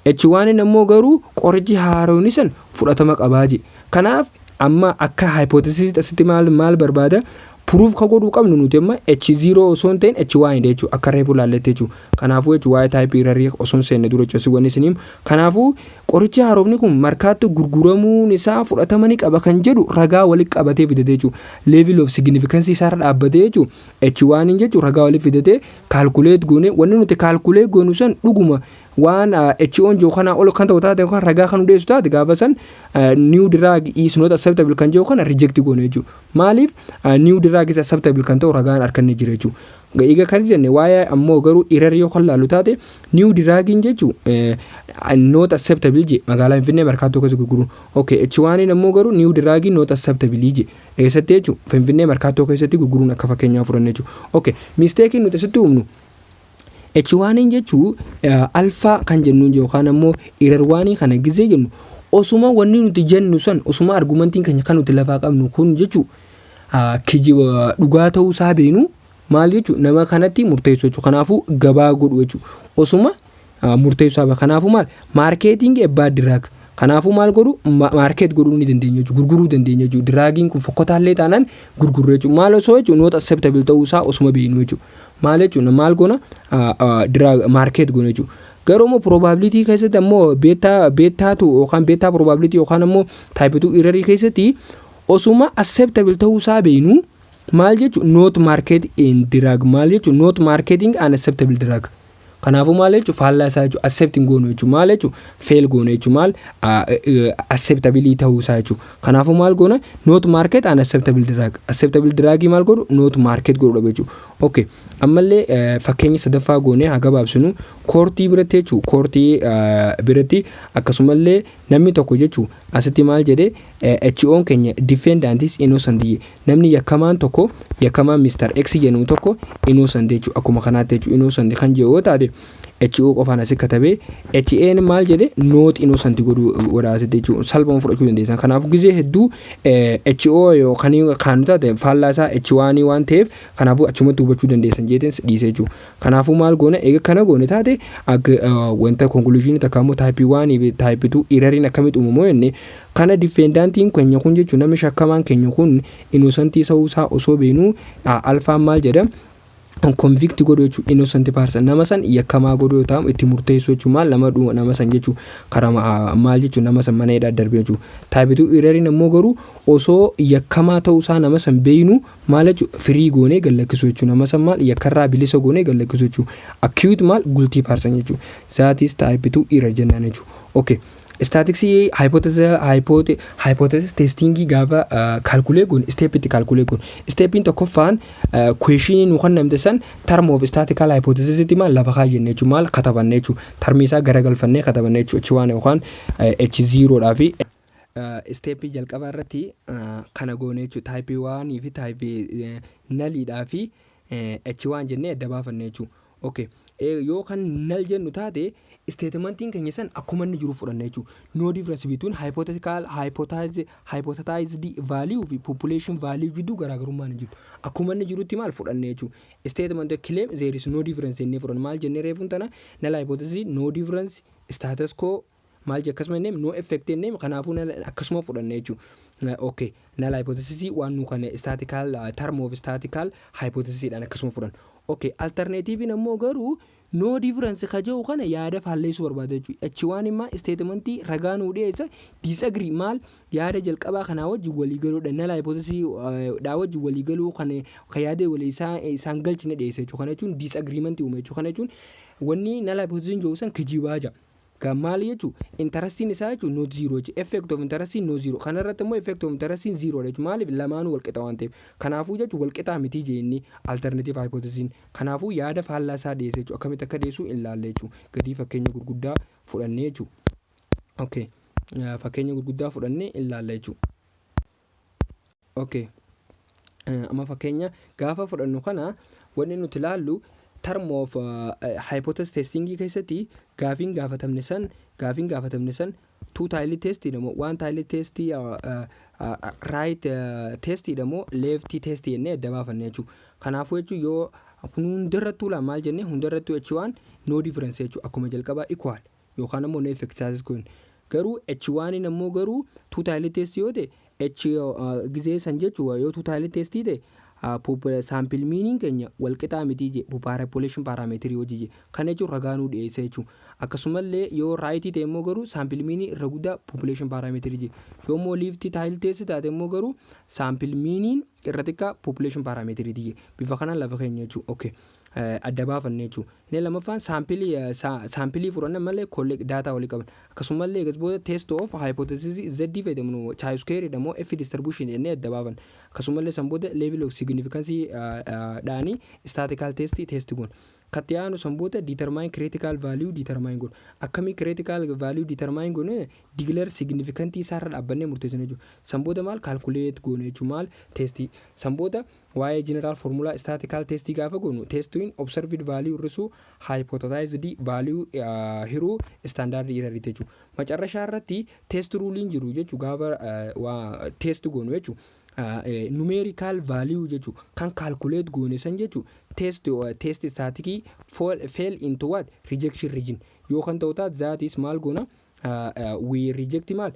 H1 ammoo garuu qorichi haarofni san fudhatama qabaa jee. Kanaaf amma akka hypothesisitti asitti maal maal barbaada? Proof ka godhuu qabnu nuti amma H0 osoo hin ta'in H1 dha jechuudha, akka reefu laalletti jechuudha. Kanaafuu jechuudha, waa'ee type errorii osoo hin seenne dura jechuudha wanni isiniin. Kanaafuu qorichi haarofni kun markaatti gurguramuun isaa fudhatama ni qaba kan jedhu ragaa walitti qabatee fidate jechuudha. Level of significance isaarra dhaabbatee jechuudha. H1 jechuudha ragaa walitti fidatee calculate goone, wanni nuti calculate goonu san dhuguma Waan H O'n jiru kanaa ol kan ta'u taate yookaan ragaa kan hundeessu taate, gaafa san new drug is not acceptable kan jiru kana reject goone jechuudha. Maaliif new drug is acceptable kan ta'u ragaan harkanne jira jechuudha. Egaa kan jenne waa'ee ammoo garuu error yoo kan laallu taate, new drugiin jechuun not acceptable je magaalaa Finfinnee Markaatoo keessa gurguru. Okay, H1 ammoo garuu new drugiin not acceptable je eessatti jechuun Finfinnee Markaatoo keessatti gurguruun akka fakkeenyaa fudhanne jechuudha. Okay, mistakeiin nuti asitti uumnu H1 jechuun alpha kan jennuun yookaan ammoo error oneii kana gizee jennu, osuma wanni nuti jennu san, osuma argumentiin keenya kan nuti lafaa qabnu kun jechuun kijiba dhugaa ta'uu isaa beenu, maal jechuun nama kanatti murteessu jechuudha. Kanaafuu gabaa godhu jechuudha. Osuma murteessu isaa, kanaafuu maal marketing ebbaa drug, kanaafuu maal godhu, market godhuu ni dandeenya jechuudha. Gurguruu dandeenya jechuudha. Drugiin kun fokkotaallee taanaan gurgurru jechuudha. Maal osoo jechuudha not acceptable ta'uu isaa osuma beenu jechuudha. Maal jechuudha, maal goona, drug market goona jechuudha. Garuu immoo probability keessatti ammoo beta betatu yookaan beta probability yookaan ammoo type 2 errorii keessatti osuma acceptable ta'uu isaa beenu, maal jechuun not market in drug, maal jechuun not marketing unacceptable drug. Kanaafuu maal jechuun faallaa isaa jechuun accepting goonu jechuun, maal jechuun fail goonu jechuun, maal acceptability ta'uu isaa jechuun. Kanaafuu maal goona, not market unacceptable drug, acceptable drug maal godhu, not market godhudha jechuudha. Okay, ammallee fakkeenya sadaffaa goonee haa gabaabsinu. Courtii biratti jechuun, courtii biratti akkasumallee namni tokko jechuun asitti maal jedhee, HO'n keenya defendant is innocent, namni yakkamaan tokko, yakkamaan Mr. X jedhamu tokko innocent jechuudha. Akkuma kanaatti jechuudha, innocent kan jedhu yoo taate, HO qofaan asi katabee, HA'n maal jedhe, not innocent godhuu godha asitti jechuudha. Salphuma fudhachuu dandeessan. Kanaafuu gizee hedduu HO yookaan kan taate faallaa isaa H1 waan ta'eef, kanaafuu achumatti hubachuu dandeessan jeeteen dhiise jechuudha. Kanaafuu maal goona, eega kana goone taate, wanta conclusionii takka immoo type 1 fi type 2 erroriin akkamitti uumamu jenne kana, defendantiin keenya kun jechuun namni shakkamaan keenya kun innocentii ta'uu isaa osoo beeknu, alphaan maal jedha, convict godhu jechuun innocent person nama san yakkamaa godhu yoo ta'u, itti murteessu jechuun, maal nama san jechuun karaa maal jechuun nama san mana hidhaa darbe jechuun. Type 2 erroriin ammoo garuu osoo yakkamaa ta'uu isaa nama san beeknu, maal jechuun free goonee gallakkisu jechuun, nama san maal yakkarraa bilisa goonee gallakkisu jechuun, acquit maal guilty person jechuun, that is type 2 error jennaan jechuun. Okay. Statisticsii hypothesis testingii gaafa calculate goone, stepitti calculate goone, stepiin tokkoffaan questionii nu kennamte san term of statistical hypothesisitti maal lafa kaayyanne jechuun, maal katabanne jechuun, termii isaa garagalfannee katabanne jechuun, H1 yookaan H0dhaa fi stepii jalqabaa irratti kana goone jechuun, type 1 fi type nulliidhaa fi H1 jennee adda baafanne jechuudha. Okay. Yoo kan null jennu taate, statementiin keenya san akkuma inni jiru fudhanna jechuudha. No difference between hypothetical hypothesized value fi population value gidduu garaagarummaan hin jiru. Akkuma inni jirutti maal fudhanne jechuudha. Statement claim there is no difference jennee fudhanna. Maal jennee reefuun tana, null hypothesis, no difference, status quo maal jee, akkasuma jennee no effect jennee, kanaafuu akkasuma fudhanne jechuudha. Okay, null hypothesis waan nu kana statistical term of statistical hypothesis dhaan akkasuma fudhanna. Okay, alternativein ammoo garuu no difference ka jedhu kana yaada faalleessuu barbaada jechuudha. Achi waan immaa statementii ragaa nuu dhiyeessa disagree, maal yaada jalqabaa kanaa wajjin walii galuudha. Null hypothesis dhaa wajjin walii galuu kan yaada walii isaan galchine dhiyeessa jechuudha. Kana jechuun disagreement uume jechuudha. Kana jechuun wanni null hypothesis jiru san kijibaa jira. Maal jechuun interestiin isaa jechuun not zero jechuudha. Effect of interestiin no zero. Kana irratti immoo effect of interestiin zero jechuudha. Maaliif? Lamaanuu walqixa waan ta'eef. Kanaafuu jechuun walqixaa miti jeenni alternative hypothesis. Kanaafuu yaada faallaa isaa dhiyeesse jechuudha. Akkamitti akka dhiyeessu hin laalle jechuudha. Gadii fakkeenya gurguddaa fudhannee jechuudha. Okay. Fakkeenya gurguddaa fudhannee hin laalla jechuudha. Okay. Amma fakkeenya gaafa fudhannu kana, wanni nuti ilaallu term of hypothesis testing keessatti gaafiin gaafatamne san two tail test moo one tail test, right test moo left test jennee adda baafanne jechuudha. Kanaafuu jechuun yoo kun hundarrattuu laa maal jennee, hundarrattuu H1 no difference jechuudha, akkuma jalqabaa equal yookaan ammoo no effect size kun. Garuu H1 ammoo garuu two tail test yoo ta'e, H gizee san jechuudha, yoo two tail test ta'e, sample meaniin keenya walqixaa mitii je population parameterii hojii je. Kana jechuun ragaa nuu dhiyeessa jechuudha. Akkasumallee yoo rightii ta'e immoo garuu sample meanii irra guddaa population parameterii je. Yoo immoo left tail test taate immoo garuu sample meaniin irra xiqqaa population parameterii je. Bifa kanaan lafa keenya jechuudha. Okay. Adda baafanne jechuudha. Inni lammaffaan sample fudhanna malee data walii qaban. Akkasumallee eegas booda test of hypothesis Z fayyadamnu, chi square moo F distribution jennee adda baafan. Akkasumallee san booda level of significance dhaanii statistical test test goona. Katti aanu san booda determine critical value determine goona. Akkamii critical value determine goone? Declare significant isaarra dhaabbannee murteessina jechuudha. San booda maal calculate goone jechuudha, maal testii. San booda waa'ee general formula statistical testii gaafa goonu, testiin observed value hir'isuu hypothesized value hiruu standard error jechuudha. Macarrashaa irratti test ruleiin jiru jechuudha, gaafa test goonu jechuudha. Numerical value jechuudha kan calculate goone san jechuudha, test statistic fall into what rejection region yoo kan ta'u taate, that is maal goona? We reject maal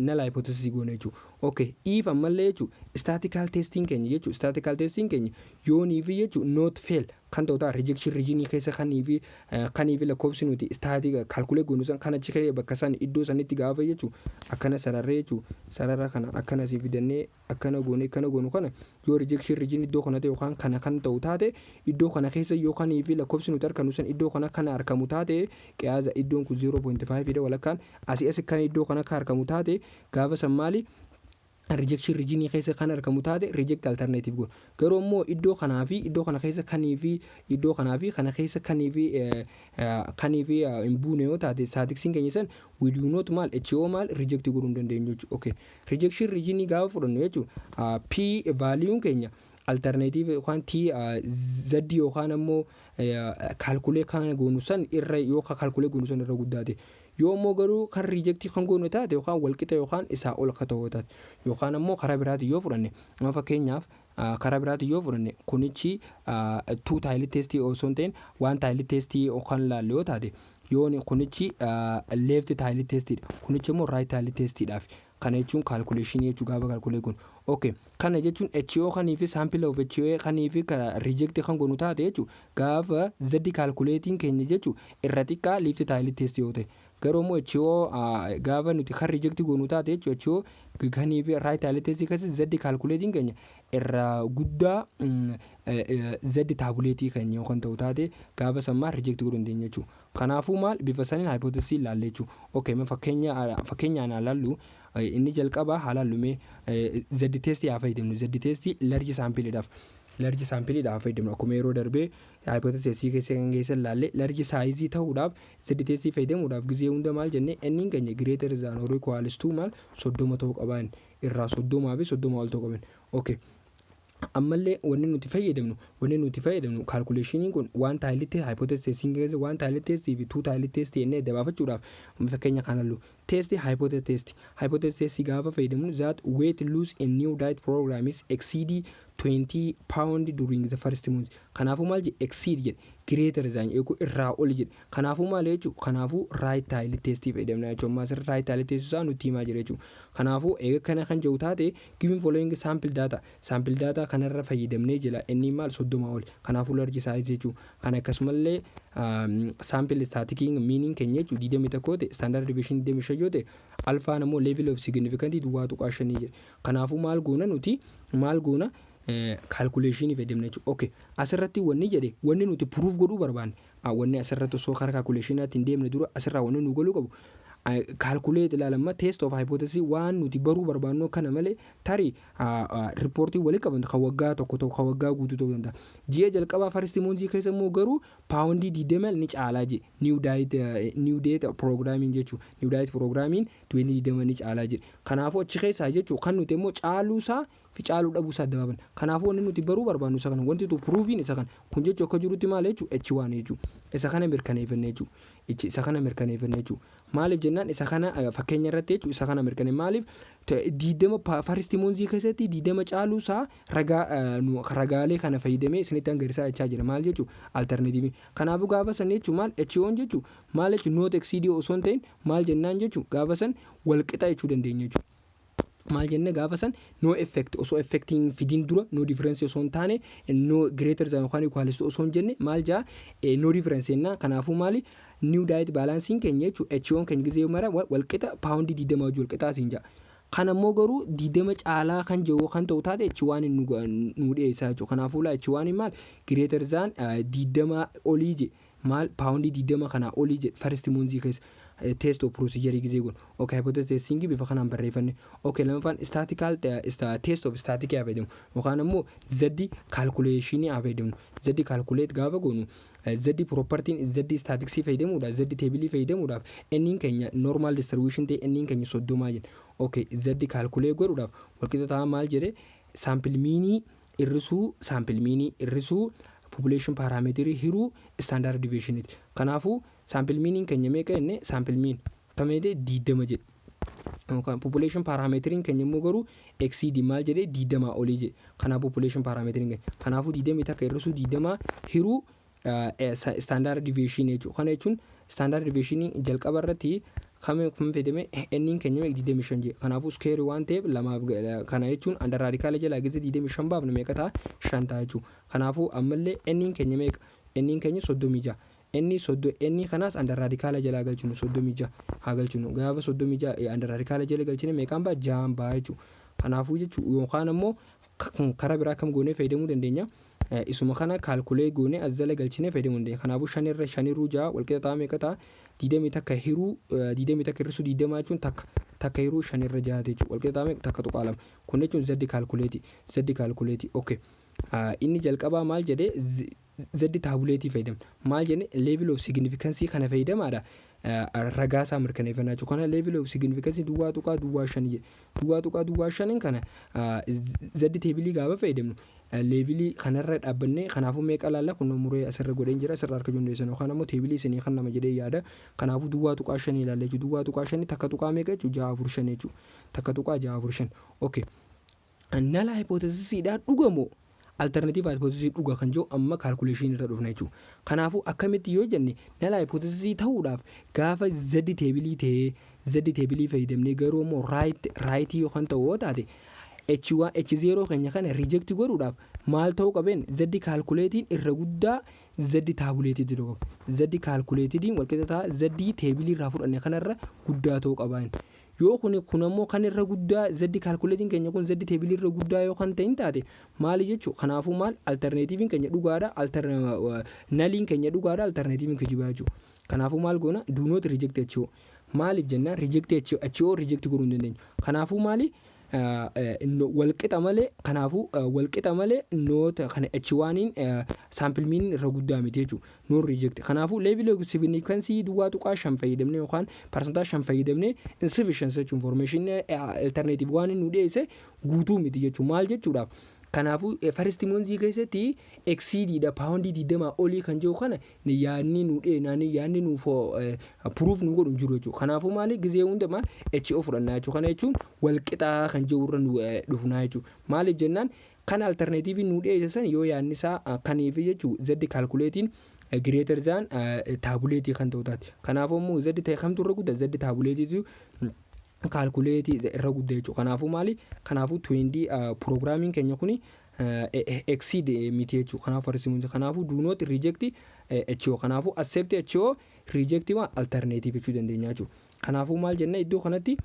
null hypothesis goone jechuudha. Okay, if ammallee jechuudha statistical testing keenya jechuudha, statistical testing keenya yoonii fi jechuudha not fall kan ta'u taate rejection region keessa kanii fi lakkoofsi nuti statistic calculate goonu san kan achi ka'ee bakka san iddoo sanitti gaafa jechuudha akkana sararree jechuudha, sarara kana akkana si fidannee akkana goone, akkana goonu kana yoo rejection region iddoo kana ta'e yookaan kana kan ta'u taate, iddoo kana keessa yoo kanii fi lakkoofsi nuti argannu san iddoo kana kana argamu taate, qiyaaza iddoon kun 0.5 dha, walakkaan asii asi kan iddoo kana kan argamu taate, gaafa san maali rejection region keessa kan argamu taate reject alternative goona. Garuu immoo iddoo kanaa fi iddoo kana keessa kanii fi iddoo kanaa fi kana keessa kanii fi hin buune yoo taate, statisticsiin keenya san we do not maal HO maal reject godhuu hin dandeenyu jechuudha. Okay, rejection region gaafa fudhannu jechuudha, P valueun keenya alternative yookaan T Z yookaan ammoo calculate kan goonu san irra yoo calculate goonu san irra guddaate, yoo immoo garuu kan reject kan goonu taate yookaan walqixa yookaan isaa ol akka ta'u taate, yookaan ammoo karaa biraatiin yoo fudhanne, amma fakkeenyaaf karaa biraatiin yoo fudhanne, kunichi two tail test osoo hin ta'in one tail test yookaan laallu yoo taate, yoon kunichi left tail testiidha, kunichi immoo right tail testiidhaaf. Kana jechuun calculation jechuu gaafa calculate goonu. Okay, kana jechuun HO kanii fi sample of HO kanii fi reject kan goonu taate jechuu, gaafa Z calculating keenya jechuu irra xiqqaa left tail test yoo ta'e, garuu immoo HO gaafa nuti kan reject goonu taate jechuu, HO kanii fi right tail test keessatti Z calculating keenya irra guddaa Z tabulate keenya yoo kan ta'u taate, gaafa sammaa reject godhuu dandeenya jechuudha. Kanaafuu maal bifa saniin hypothesis ilaalle jechuudha. Okay, fakkeenyaan haa laallu. Inni jalqabaa haa laallu mee, Z test haa fayyadamnu. Z test large sampleiidhaaf fayyadamnu. Akkuma yeroo darbee hypothesis keessa kan keessa ilaalle, large size ta'uudhaaf Z test fayyadamuudhaaf gizee hunda maal jennee? Inni keenya greater than or equals to maal 30 ta'uu qabaan, irraa 30 fi 30 ol ta'uu qaban. Okay. Ammallee wanni nuti fayyadamnu calculationiin kun one tailitti hypothesis testing keessa one tail test fi two tail test jennee adda baafachuudhaaf fakkeenya kan hallu test hypothesis test. Hypothesis test gaafa fayyadamnu, that weight loss in new diet program is exceed 20 pound during the first month. Kanaafuu maal jedhe? Exceed jedhe, greater than eeguu irraa ol jedhe. Kanaafuu maal jechuudha? Kanaafuu right tail test fayyadamna jechuudha. Ammas right tail test isaa nutti himaa jira jechuudha. Kanaafuu eega kana kan jiru taate, given following sample data, sample data kanarra fayyadamnee jira, inni maal 30 ol, kanaafuu large size jechuudha. Kana akkasumallee sample statistic meaniin keenya jechuudha 21 ta'e, standard deviation 25 yoo ta'e, alphaan ammoo level of significant 0.5 jedhe. Kanaafuu maal goona nuti? Maal goona? Calculation fayyadamna jechuudha. Okay, asirratti wanni jedhe, wanni nuti proof godhuu barbaanne, wanni asirratti osoo karaa calculationaatti hin deemne dura asirraa wanni nu galuu qabu, calculate ilaalamma test of hypothesis waan nuti baruu barbaannu kana malee, tarii report walii qaban kan waggaa tokko ta'u, kan waggaa guutuu ta'uu danda'a. Ji'a jalqabaa first month keessa immoo garuu pound 20 ni caalaa jedhe new diet programiin jechuudha. New diet programiin 20 ni caalaa jedhe. Kanaafuu achi keessaa jechuudha kan nuti immoo caaluusaa fi caaluu dhabuusaa adda baafanna. Kanaafuu wanni nuti baruu barbaannu isa kana, wanti tu proofiin isa kana kun jechuun akka jirutti maal jechuudha? H1 jechuudha. Isa kana mirkaneeffanne jechuudha. Isa kana mirkaneeffanne jechuudha. Maaliif jennaan, isa kana fakkeenya irratti jechuudha isa kana mirkane maaliif 20 first month keessatti 20 caaluusaa ragaa ragaalee kana fayyadamee isinitti agarsiisaa jechaa jira, maal jechuudha alternative. Kanaafuu gaafa san jechuudha maal H1 jechuudha maal jechuudha not exceed osoo hin ta'in maal jennaan jechuudha, gaafa san walqixa jechuu dandeenya jechuudha. Maal jenne? Gaafa san no effect osoo effectiin fidin dura, no difference osoo hin taane, no greater than yookaan equals osoo hin jenne, maal jaa no difference jennaa. Kanaafuu maali new diet balancing keenya jechuudha H1 keenya gizee mara walqixa pound 20 wajji walqixaa siin jaa. Kan ammoo garuu 20 caalaa kan jiru kan ta'u taate H1 nu dhiyeessaa jechuudha. Kanaafuu laa, H1 maal greater than 20 olii je, maal paawundii 20 kanaa olii jedhe first monthii keessa test of procedure gizee kun. Okay, hypothesis testing bifa kanaan barreeffanne. Okay, lammaffaan statistical test of statistic haa fayyadamu yookaan ammoo z calculation haa fayyadamnu. Z calculate gaafa goonu, z propertiin z statistics fayyadamuudhaaf, z table fayyadamuudhaaf, n keenya normal distribution ta'e, n keenya 30 jedhe. Okay, z calculate godhuudhaaf walqixa ta'a maal jedhe? Sample meanii hir'isuu sample meanii hir'isuu population parameterii hiruu standard deviationiiti. Kanaafuu sample meaniin keenya meeqa jenne? Sample mean kameedee 20 jedhe. Yookaan population parameteriin keenya immoo garuu exceed maal jedhee? 20 olii jedhe. Kanaaf population parameteriin keenya. Kanaafuu 21 hir'isuu 20 hiruu standard deviation jechuudha. Kana jechuun standard deviation jalqaba irratti kam kam fayyadame? N'n keenya 25 jedhe. Kanaafuu square waan ta'eef lamaaf, kana jechuun under radical jalaa gizee 25 baafnu meeqa ta'a? 5 ta'a jechuudha. Kanaafuu ammallee n'n keenya meeqa? N'n keenya 36. Inni inni kanaas under radical jalaa galchinu, 36 haa galchinu. Gaafa 36 under radical jala galchine meeqaan ba'a? 6 ba'a jechuudha. Kanaafuu jechuudha, yookaan ammoo karaa biraa kam goonee fayyadamuu dandeenya? Isuma kana calculate goonee as jala galchinee fayyadamuu dandeenya. Kanaafuu shanirra shanirruu ja'a walqixa ta'a meeqa ta'a? 21 hiruu 21 hir'isuu 20 jechuun takka, takka hiruu shanirra ja'a jechuudha. Walqixa ta'a meeqa? 1.2. Kun jechuun z calculate, z calculate. Okay. Inni jalqabaa maal jedhee? Z tabulateii fayyadamna. Maal jenne? Level of significance kana fayyadamaadha. Ragaa isaa mirkaneeffannaa jechuudha. Kana level of significance 0.05 jedhe. 0.05 kana z tableii gaafa fayyadamnu, levelii kanarra dhaabbannee, kanaafuu meeqa laalla? Kun muree asirra godheen jira, asirra harka hundeessan yookaan ammoo tableii isinii kan nama jedhee yaada. Kanaafuu 0.5 ilaalla jechuudha. 0.5 takka tuqaa meeqa jechuudha? 645 jechuudha. 1.645. Okay. Null hypothesisiidhaa dhugamoo alternative hypothesisii dhuga kan jiru amma calculationii irra dhufna jechuudha. Kanaafuu akkamitti yoo jenne, null hypothesisii ta'uudhaaf gaafa z tableii ta'ee, z tableii fayyadamnee, garuu immoo rightii yoo kan ta'u yoo taate, H1 H0 keenya kana reject godhuudhaaf maal ta'uu qabeen? Z calculatediin irra guddaa Z tabulatedii ta'uu qaba. Z calculatediin walqixa ta'a Z tableii irraa fudhanne kanarra guddaa ta'uu qaba. Yoo kun ammoo kan irra guddaa, Z calculatediin keenya kun Z tableii irra guddaa yoo kan ta'in taate maali jechuu? Kanaafuu maal, alternativeiin keenya dhugaadha, nulliin keenya dhugaadha, alternativeiin kijibaa jechuudha. Kanaafuu maal goona? Do not reject jechuu. Maaliif jennaan, reject jechuu, reject godhuu hin dandeenyu. Kanaafuu maali, walqixa malee, kanaafuu walqixa malee noota kana H1 sample mean irra guddaa miti jechuudha. Not reject. Kanaafuu level of significance 0.5 fayyadamnee yookaan 5% fayyadamnee insufficient jechuun information alternative waan nu dhiyeesse guutuu miti jechuudha. Maal jechuudhaaf? Kanaafuu first monthii keessatti exceediidha, paawundii 20 olii kan jiru kana yaadni nu dhee yaadni nuuf proof nu godhu hin jiru jechuudha. Kanaafuu maali, gizee hunda maal, HO fudhannaa jechuudha. Kana jechuun walqixaa kan jiru irra nu dhufnaa jechuudha. Maaliif jennaan, kan alternativeii nu dhiyeesse san yoo yaadni isaa kaniif jechuudha, z calculatediin greater than tabulateii kan ta'u taate. Kanaafuu immoo z ta'e kamtu irra guddaa? Z tabulateiitu calculateii irra guddaa jechuudha. Kanaafuu maali? Kanaafuu twenty programiin keenya kuni exceed miti jechuudha. Kanaafuu first kanaafuu do not reject HO. Kanaafuu accept HO, reject waan alternative jechuu dandeenya jechuudha. Kanaafuu maal jenna iddoo kanatti?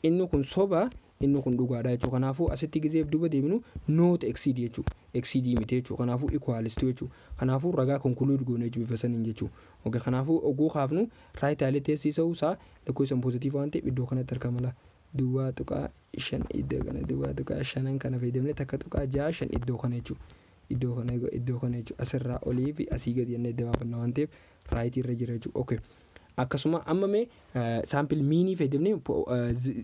Inni kun soba, inni kun dhugaadha jechuudha. Kanaafuu asitti gizeef duba deemnu not exceed jechuudha. Exceed miti jechuudha. Kanaafuu equals to jechuudha. Kanaafuu ragaa conclude goone jechuudha bifa saniin jechuudha. Okay, kanaafuu oguu kaafnu right tailii teessisuu isaa lakkoofsaan positive waan ta'eef iddoo kanatti argama laa. 0.5 iddoo kana, 0.5n kana fayyadamnee 1.65 iddoo kana jechuudha. Iddoo kana jechuudha. Asirraa olii fi asii gadi jennee adda baafanna waan ta'eef rightii irra jira jechuudha. Okay. Akkasuma amma mee sample meanii fayyadamnee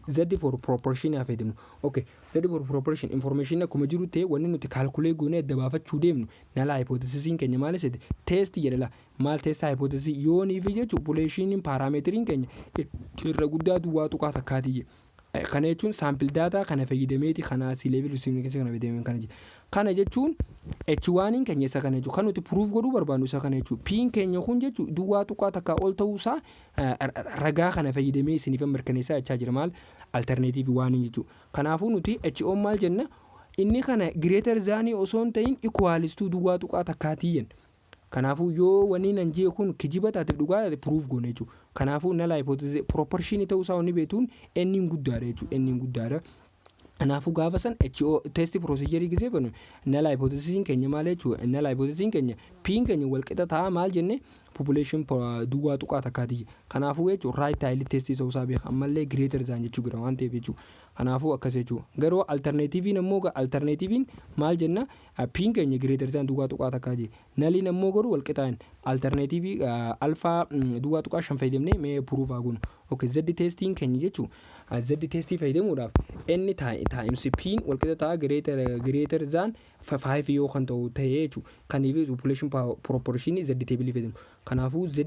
z for proportion haa fayyadamnu. Okay, z for proportion information akkuma jiru ta'e, wanni nuti calculate goonee adda baafachuu deemnu null hypothesisiin keenya maal isheeti? Test jedha la, maal, test hypothesis yoonii fi jechuun population parameteriin keenya irra guddaa 0.1tii jedhe. Kana jechuun sample data kana fayyadameeti, kana si level significance kana fayyadamee kana jedhe. Kana jechuun H1 keenya isa kana jechuudha. Kan nuti proof godhuu barbaannu isa kana jechuudha. P'n keenya kun jechuun 0.1 ol ta'uusaa ragaa kana fayyadamee isiniif mirkaneessaa jechaa jira, maal, alternative waan jechuudha. Kanaafuu nuti HO maal jenna? Inni kana greater thanii osoo hin ta'in equals to 0.1tii jenna. Kanaafuu yoo wanni nan jee kun kijiba taate, dhugaa taate, proof goone jechuudha. Kanaafuu null hypothesis proportion ta'uu isaa wanni beektuun n guddaadha jechuudha. N guddaadha. Kanaafuu gaafa san HO test procedure gisee fanu null hypothesis keenya maal jechuudha? Null hypothesis keenya P keenya wal qixa ta'a maal jenne? Population 0.1ti. Kanaafuu jechuun right tail test ta'uu isaa beeka. Ammallee greater than jechuu jira waan ta'eef jechuudha. Kanaafuu akkas jechuudha. Garuu alternativeiin ammoo, alternativeiin maal jenna? P keenya greater than 0.1 jee. Nulliin ammoo garuu wal qixaan alternative alpha 0.5 fayyadamnee mee proof haa goonu. Okay, Z testiin keenya jechuun Z testii fayyadamuudhaaf n times P wal qixa ta'a greater than 5 yoo kan ta'u ta'e jechuudha. Kaniif population proportion Z table fayyadamu. Kanaafuu Z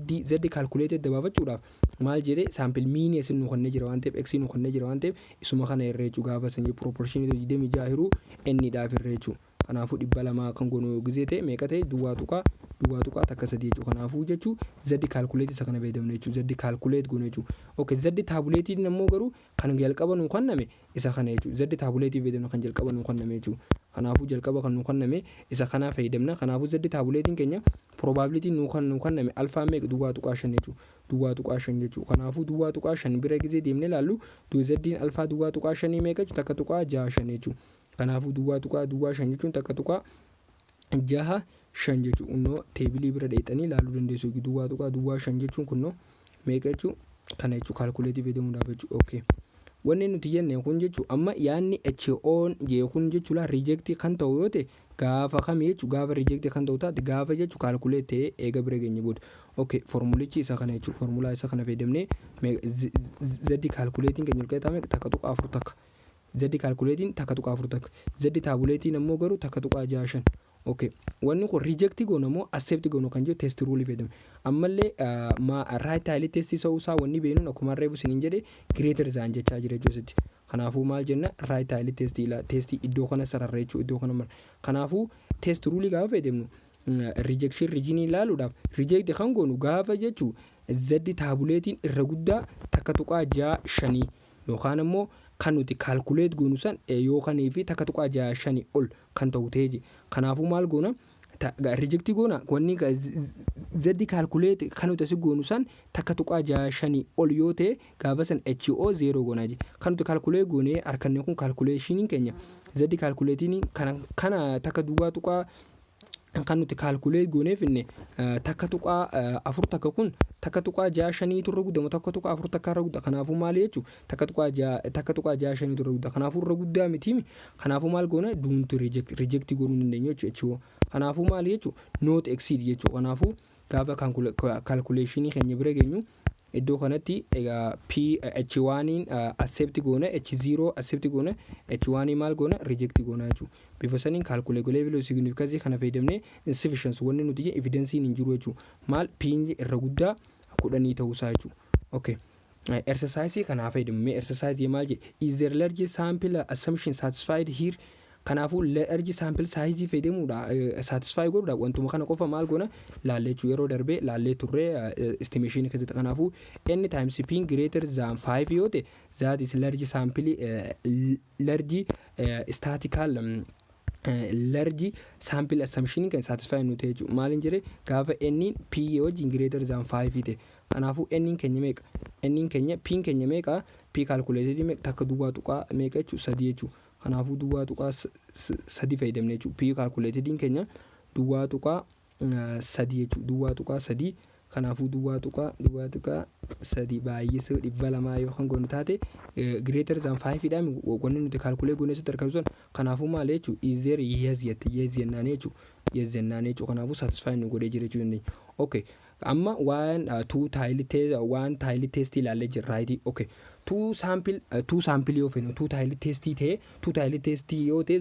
calculated dabaafachuudhaaf maal jedhee? Sample mean isin nu kennee jira waan ta'eef, x nu kennee jira waan ta'eef, isuma kana irra jechuudha. Gaafa sanyii proportion 26 hiruu n dhaaf irra jechuudha. Kanaafuu 200 kan goonu gisee ta'e meeqa ta'e? 0.013 jechuudha. Kanaafuu jechuu Z calculate isa kana fayyadamne jechuudha. Z calculate goone jechuudha. Okay, Z tabulateiin ammoo garuu kan jalqaba nu kenname isa kana jechuudha. Z tabulateii fayyadamne kan jalqaba nu kenname jechuudha. Kanaafuu jalqaba kan nu kenname isa kanaa fayyadamna. Kanaafuu Z tabulateiin keenya probability nu kan nu kenname alpha meeqa? 0.5 jechuudha. 0.5 jechuudha. Kanaafuu 0.5 bira gisee deemnee ilaallu Zdiin alpha 0.5 meeqa jechuudha? 1.65 jechuudha. Kanaafuu 0.25 jechuun 1.65 jechuudha. Kunnoo tableii bira dheexanii ilaaluu dandeessu. 0.25 jechuun kunnoo meeqa jechuudha? Kana jechuudha calculateii fayyadamuudhaaf jechuudha. Okay. Wanni nuti jenne kun jechuudha, amma yaadni HO'n jee kun jechuudha, reject kan ta'u yoo ta'e gaafa kamii jechuudha? Gaafa reject kan ta'u taate gaafa jechuudha calculate ta'ee eega bira geenye booda. Okay, formulichi isa kana jechuudha. Formulaa isa kana fayyadamnee Z calculateiin keenya ol qaxxaame 1.41. Z calculateiin 1.41. Z tabulateiin ammoo garuu 1.65. Okay. Wanni kun reject goona moo accept goona kan jedhu test rule fayyadamne. Ammallee right tail test ta'uu isaa wanni beeknuun akkuma reefu isiniin jedhe greater than jechaa jira jechuudha. Kanaafuu maal jenna? Right tail test test iddoo kana sararra jechuudha, iddoo kana mara. Kanaafuu test rule gaafa fayyadamnu rejection region ilaaluudhaaf reject kan goonu gaafa jechuu Z tabulateiin irra guddaa 1.65 yookaan immoo kan nuti calculate goonu san yookaan fi 1.65 ol kan ta'u ta'ee. Kanaafuu maal goona? Reject goona. Wanni Z calculate kan nuti asi goonu san 1.65 ol yoo ta'e gaafa san HO zero goonaa je. Kan nuti calculate goonee harkanne kun calculationiin keenya Z calculateiin kana takka duwwaa tuqaa kan nuti calculate goonee finne 1.41 kun 1.65 turre guddaa 1.41 irra guddaa. Kanaafuu maal jechuu? 1.65 turre guddaa. Kanaafuu irra guddaa mitiimi. Kanaafuu maal goona? Duuntu reject goonuu dandeenya jechuu. Kanaafuu maal jechuu? Not exceed jechuu. Kanaafuu gaafa calculationii keenya bira geenyu iddoo kanatti egaa P H1 accept goona, H0 accept goona, H1 maal goona? Reject goona jechuudha. Bifa saniin calculate golee level significance kana fayyadamnee insufficiency wanni nuti evidenceiin hin jiru jechuudha. Maal? P irra guddaa 10 ta'uusaa jechuudha. Okay. Exercise kanaa fayyadamne. Exercise maal jedhe? Is there large sample assumption satisfied here? Kanaafuu large sample size fayyadamuudha satisfy godhuudha. Wantuma kana qofa maal goona? Laallee jechuu yeroo darbee laallee turree estimation keessatti. Kanaafuu n times p greater than 5 yoo ta'e, that is large sample, large statistical, large sample assumption kan satisfy nu ta'e jechuudha. Maaliin jedhee? Gaafa n p wajjin greater than 5 ta'e. Kanaafuu n keenya meeqa? N keenya, p keenya meeqa? P calculated meeqa? Takka duwwaa tuqaa meeqa jechuudha? Sadii jechuudha. Kanaafuu 0.3 fayyadamne jechuudha. P calculatediin keenya 0.3 jechuudha. 0.3. Kanaafuu 0.03 baay'isuu 200 yoo kan goonu taate greater than 5 dha wanni nuti calculate goone asitti argamu sun. Kanaafuu maal jechuudha? Is there? Yes jette, yes jennaan jechuudha, yes jennaan jechuudha. Kanaafuu satisfy nu godhee jira jechuu dandeenya. Okay, amma waan two tail test, one tail test ilaallee jirra, right? Okay, two sample yoo fedhu, two tail test ta'e, two tail test yoo ta'e,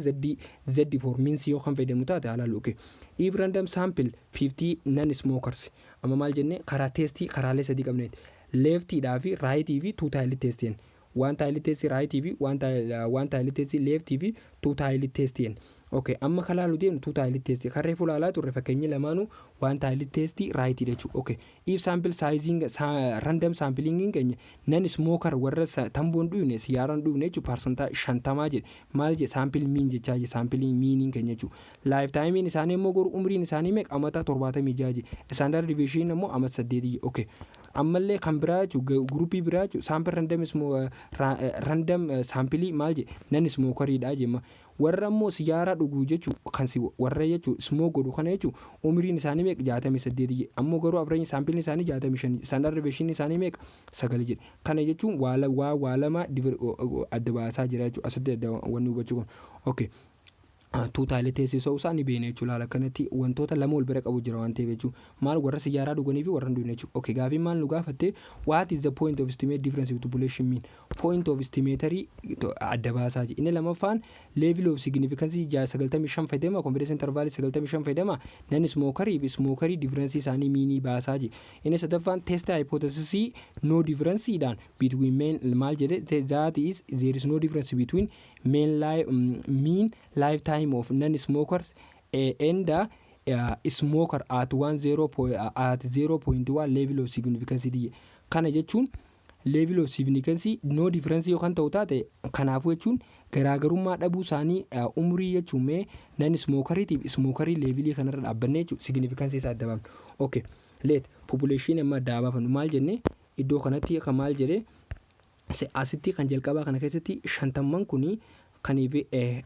Z for means yoo kan fayyadamu taate haalaalu. Okay, if random sample 50 non smokers. Amma maal jenne? Karaa testii karaalee sadii qabneeti: leftiidhaa fi rightii fi two tail testiin, one tail test rightii fi one tail test leftii fi Two tailed test jenna. Okay, amma kan laaluu deemnu two tailed test. Kan reefu laalaa turre fakkeenyi lamaanuu one tailed test right jechuudha. Okay, if sample sizing random sampling keenya non smoker, warra tamboon dhugne, siyaaraan dhugne jechuudha, 50% jedhe. Maal jedhe? Sample mean jechaa jedhe, sample meaniin keenya jechuudha. Life timeiin isaanii immoo garuu umriin isaanii meeqa? Amata 76 jedhe. Standard deviation immoo amata 8. Okay. Ammallee kan biraa jechuudha, groupii biraa jechuudha, sample random sample maal jedhe? Non smokeriidha jemma. Warra immoo siyaaraa dhuguu jechuudha, kan si warra jechuudha smoke godhu kana jechuudha, umriin isaanii meeqa? 68. Ammoo garuu average sampleiin isaanii 65, standard deviation isaanii meeqa? 9 jedhe. Kana jechuun waa lama adda baasaa jira jechuudha. Asitti adda wanni hubachuu qabnu. Okay. Two tailed teessisoo isaa ni beekna jechuudha. Haala kanatti wantoota lama wal bira qabu jira waan ta'eef jechuudha. Maal? Warra siyaaraa dhuganii fi warra hin dhugne jechuudha. Okay, gaafiin maal nu gaafatte? What is the point of estimate difference with population mean? Point of estimatorii adda baasaa jira. Inni lamaffaan level of significance 95 fayyadama, confidence interval 95 fayyadama, non smokerii fi smokerii difference isaanii meanii baasaa jira. Inni sadaffaan test hypothesis no difference dhaan between mean maal jedhe? That is, there is no difference between mean life, mean lifetime of non smokers and smoker at 1 0 at 0.1 level of significance. Kana jechuun level of significance no difference yookaan ta'u taate, kanaafuu jechuun garaagarummaa dhabuu isaanii umurii jechuun mee non smokeriitiif smokerii levelii kanarra dhaabbannee jechuun significance isaa adda baafnu. Okay, let population amma adda baafannu. Maal jennee iddoo kanatti kan maal jedhee? Asitti kan jalqabaa kana keessatti 50n kuni kaniif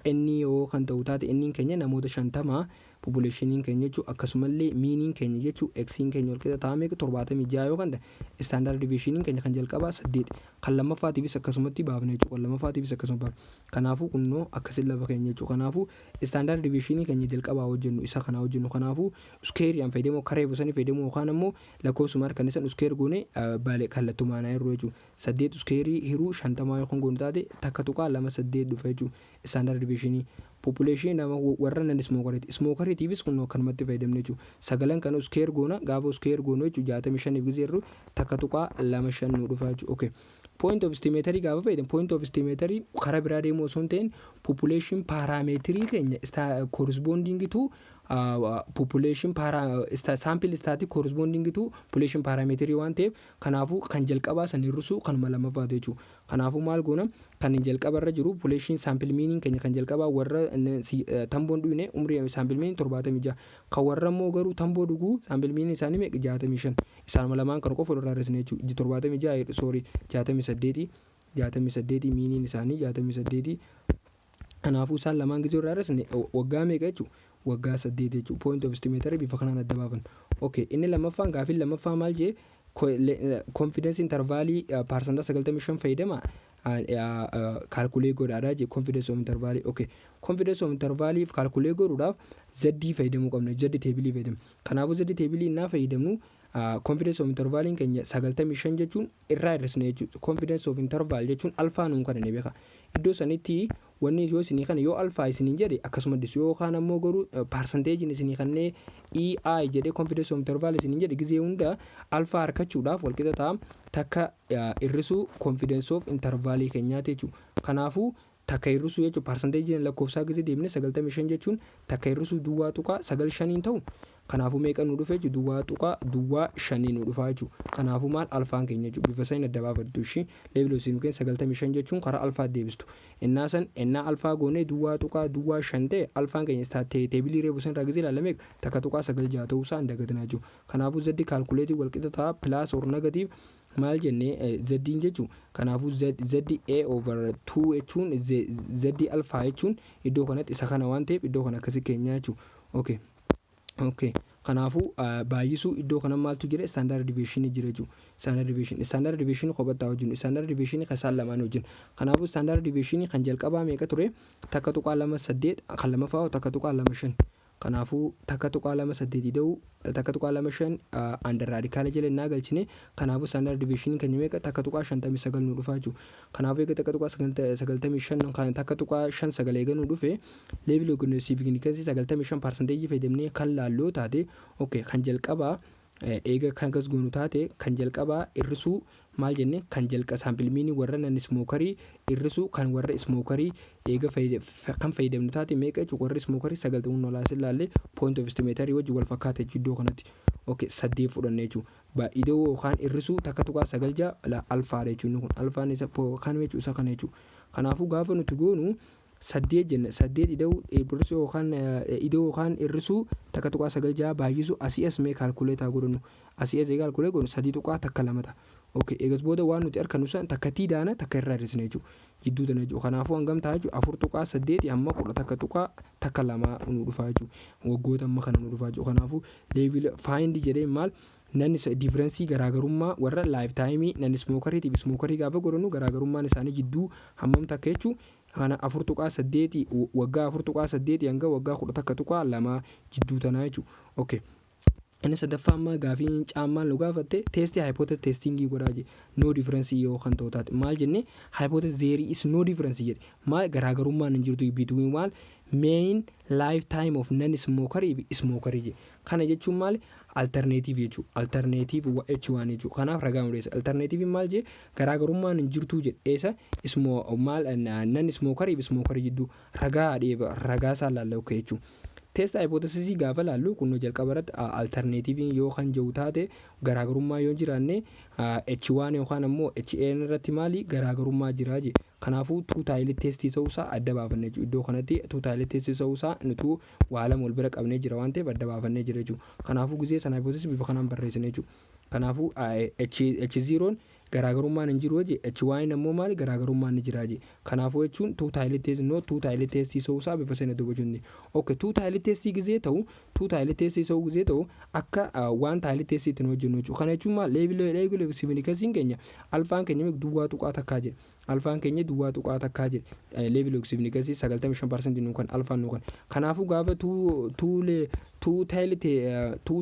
inni yoo kan ta'u taate, inni keenya namoota 50 populationiin keenya jechuun, akkasumallee meaniin keenya jechuun xiin keenya wal qixa ta'a meeqa? 76 yoo kan ta'e, standard deviationiin keenya kan jalqabaa 8, kan lammaffaatiifis akkasumatti baafne jechuudha, kan lammaffaatiifis akkasuma baafne. Kanaafuu kunnoo akkasin lafa keenya jechuudha. Kanaafuu standard deviationii keenya jalqabaa hojjennu, isa kanaa hojjennu. Kanaafuu squareiidhaan fayyadamu, karee bosanii fayyadamu, yookaan ammoo lakkoofsuma harkaan isan square goone baalee kallattumaan hir'uu jechuudha. 8 squareii hiruu 50 yoo kan goonu taate, 1.28 dhufa jechuudha standard deviationii population nama warra non smokeriiti. Smokeriitiifis kun akkanumatti fayyadamne jechuudha. Sagalan kana square goona. Gaafa square goonu jechuudha, 65f gisee jirru 1.25 nu dhufa jechuudha. Okay. Point of estimatorii gaafa fayyadamu, point of estimatorii karaa biraa deemuu osoo hin ta'in, population parameterii keenya corresponding to population para sample statistic corresponding to population parameterii waan ta'eef, kanaafuu kan jalqabaa san hir'isuu kanuma lammaffaatu jechuudha. Kanaafuu maal goona? Kan jalqaba irra jiru population sample meaniin keenya kan jalqabaa warra tamboon dhuyne umrii sample meaniin 76, kan warra immoo garuu tamboo dhuguu sample meaniin isaanii meeqa? 65. Isaanuma lamaan kan qofa walirraa hir'isne jechuudha. 76, sorry, 68, 68, meaniin isaanii 68. Kanaafuu isaan lamaan gisee irraa hir'isne waggaa meeqa jechuudha? Waggaa 8 jechuudha. Point of estimator bifa kanaan adda baafan. Okay, inni lammaffaan, gaafiin lammaffaa maal jee? Confidence intervalii 95% fayyadama calculate godhaadha jee confidence of intervalii. Okay, confidence of intervalii calculate godhuudhaaf Z fayyadamuu qabna, Z tableii fayyadamna. Kanaafuu Z tableii innaa fayyadamnu, confidence of intervaliin keenya 95 jechuun irraa hir'isne jechuudha. Confidence of interval jechuun alpha nuun kana ni beeka. Iddoo sanitti wanni yoo isinii kana yoo alpha isiniin jedhe akkasuma dhisu, yookaan ammoo garuu percentageiin isinii kannee EI jedhee confidence of interval isiniin jedhe, gizee hunda alpha harkachuudhaaf walqixa ta'a takka hir'isuu confidence of intervalii keenyaati jechuudha. Kanaafuu takka hir'isuu jechuun percentageiin lakkoofsaa gizee deemne, 95 jechuun takka hir'isuu 0.95n ta'u. Kanaafuu meeqa nu dhufe jechuudha? 0.05 nu dhufa jechuudha. Kanaafuu maal alphaan keenya jechuudha? Bifa saniin adda baafattu ishii level of keenya 95 jechuun karaa alphaa deebistu. Innaa san innaa alpha goonee 0.05 ta'e, alphaan keenya tableii reefu san irraa gizee ilaalame 1.96 ta'uu isaa hin dagatinaa jechuudha. Kanaafuu Z calculateii walqixa ta'a plus or negative maal jennee Z'n jechuun, kanaafuu Z A over 2 jechuun Z alpha jechuun iddoo kanatti isa kana waan ta'eef iddoo kana akkasii keenyaa jechuudha. Okay. Kanaafuu baay'isuu iddoo kana maaltu jira? Standard deviation jira jechuudha. Standard deviation, standard deviation kophataa wajjin, standard deviation kan isaan lamaan wajjin. Kanaafuu standard deviation kan jalqabaa meeqa ture? 1.28. Kan lammaffaa 1.25. Kanaafuu 1.28 ida'uu 1.25 under radicala jala innaa galchine, kanaafuu standard deviation keenya meeqa? 1.59 nu dhufa jechuudha. Kanaafuu eega 1.95 kan 1.59 eega nu dhufe, level of significance 95 percentageii fayyadamnee kan laalloo taate, okay, kan jalqabaa Eega kan gas goonu taate, kan jalqabaa hir'isuu maal jenne? Kan jalqa sample meanii warra non smokerii hir'isuu kan warra smokerii eega kan fayyadamnu taate meeqa jechuudha? Warri smokerii 90 olaa ilaallee point of estimatorii wajjin wal fakkaata jechuudha iddoo kanatti. Okay, 8 fudhanne jechuudha. Idoo yookaan hir'isuu 1.96 alphaadha jechuudha. Kun alphaan isa kan jechuudha, isa kana jechuudha. Kanaafuu gaafa nuti goonu 8 jenna. 8 ida'uu hir'isuu yookaan ida'uu yookaan hir'isuu 1.96 baay'isuu asii as mee calculate godhannu. Asii as calculate godhanu 3.12 ta'a. Okay, eegas booda waan nuti argannu san takka tii daana takka irraa hir'isne jechuudha. Jidduu tana jechuudha. Kanaafuu hangam ta'a jechuudha? 4.8 hamma 11.12 nu dhufa jechuudha. Waggoota amma kana nu dhufa jechuudha. Kanaafuu level find jedhee maal non differenceii garaagarummaa warra lifetimeii non smokeriitiif smokerii gaafa godhannu garaagarummaan isaanii jidduu hammam takka jechuudha. Kana 4.8, waggaa 4.8 hanga waggaa 11.2 jidduu tanaa jechuudha. Okay. Inni sadaffaa amma gaafii caammaan nu gaafatte test hypothesis testingii godhaa je no difference yoo kan ta'u taate. Maal jenne? Hypothesis there is no difference jedhe. Maal garaagarummaan hin jirtu between maal mean lifetime of non smokerii fi smokerii jedhe. Kana jechuun maal? Alternative jechuudha. Alternative H1 jechuudha. Kanaaf ragaa mul'isa. Alternative maal jee? Garaagarummaan hin jirtu jedhe. Eessa maal non smokerii fi smokerii jidduu ragaa dheeba ragaa isaa laalla jechuudha. Test hypothesisii gaafa laallu kunnoo jalqaba irratti alternativeiin yoo kan jiru taate, garaagarummaa yoo jiraanne, H1 yookaan ammoo HN irratti maali garaagarummaa jira je. Kanaafuu two tailed testii ta'uusaa adda baafanne jechuudha. Iddoo kanatti two tailed testii ta'uusaa nutuu waa lama wal bira qabnee jira waan ta'eef adda baafannee jira jechuudha. Kanaafuu gizee sana hypothesisii bifa kanaan barreessine jechuudha. Kanaafuu H0 garaagarummaan hin jiru je, H1 ammoo maali garaagarummaan ni jira je. Kanaafuu jechuun two tailed testii, no two tailed testii ta'uusaa bifa sana dubbachuu ni. Okay, two tailed testii gizee ta'u, two tailed testii ta'uu gizee ta'u akka one tailed testii ittiin hojjennu jechuudha. Kana jechuun maal? Level significanceiin keenya alphaan keenya 0.1 jedhe. Alphaan keenya 0.1 jedhe. Level significanceii 95% nu kan alphaan nu kan. Kanaafuu gaafa two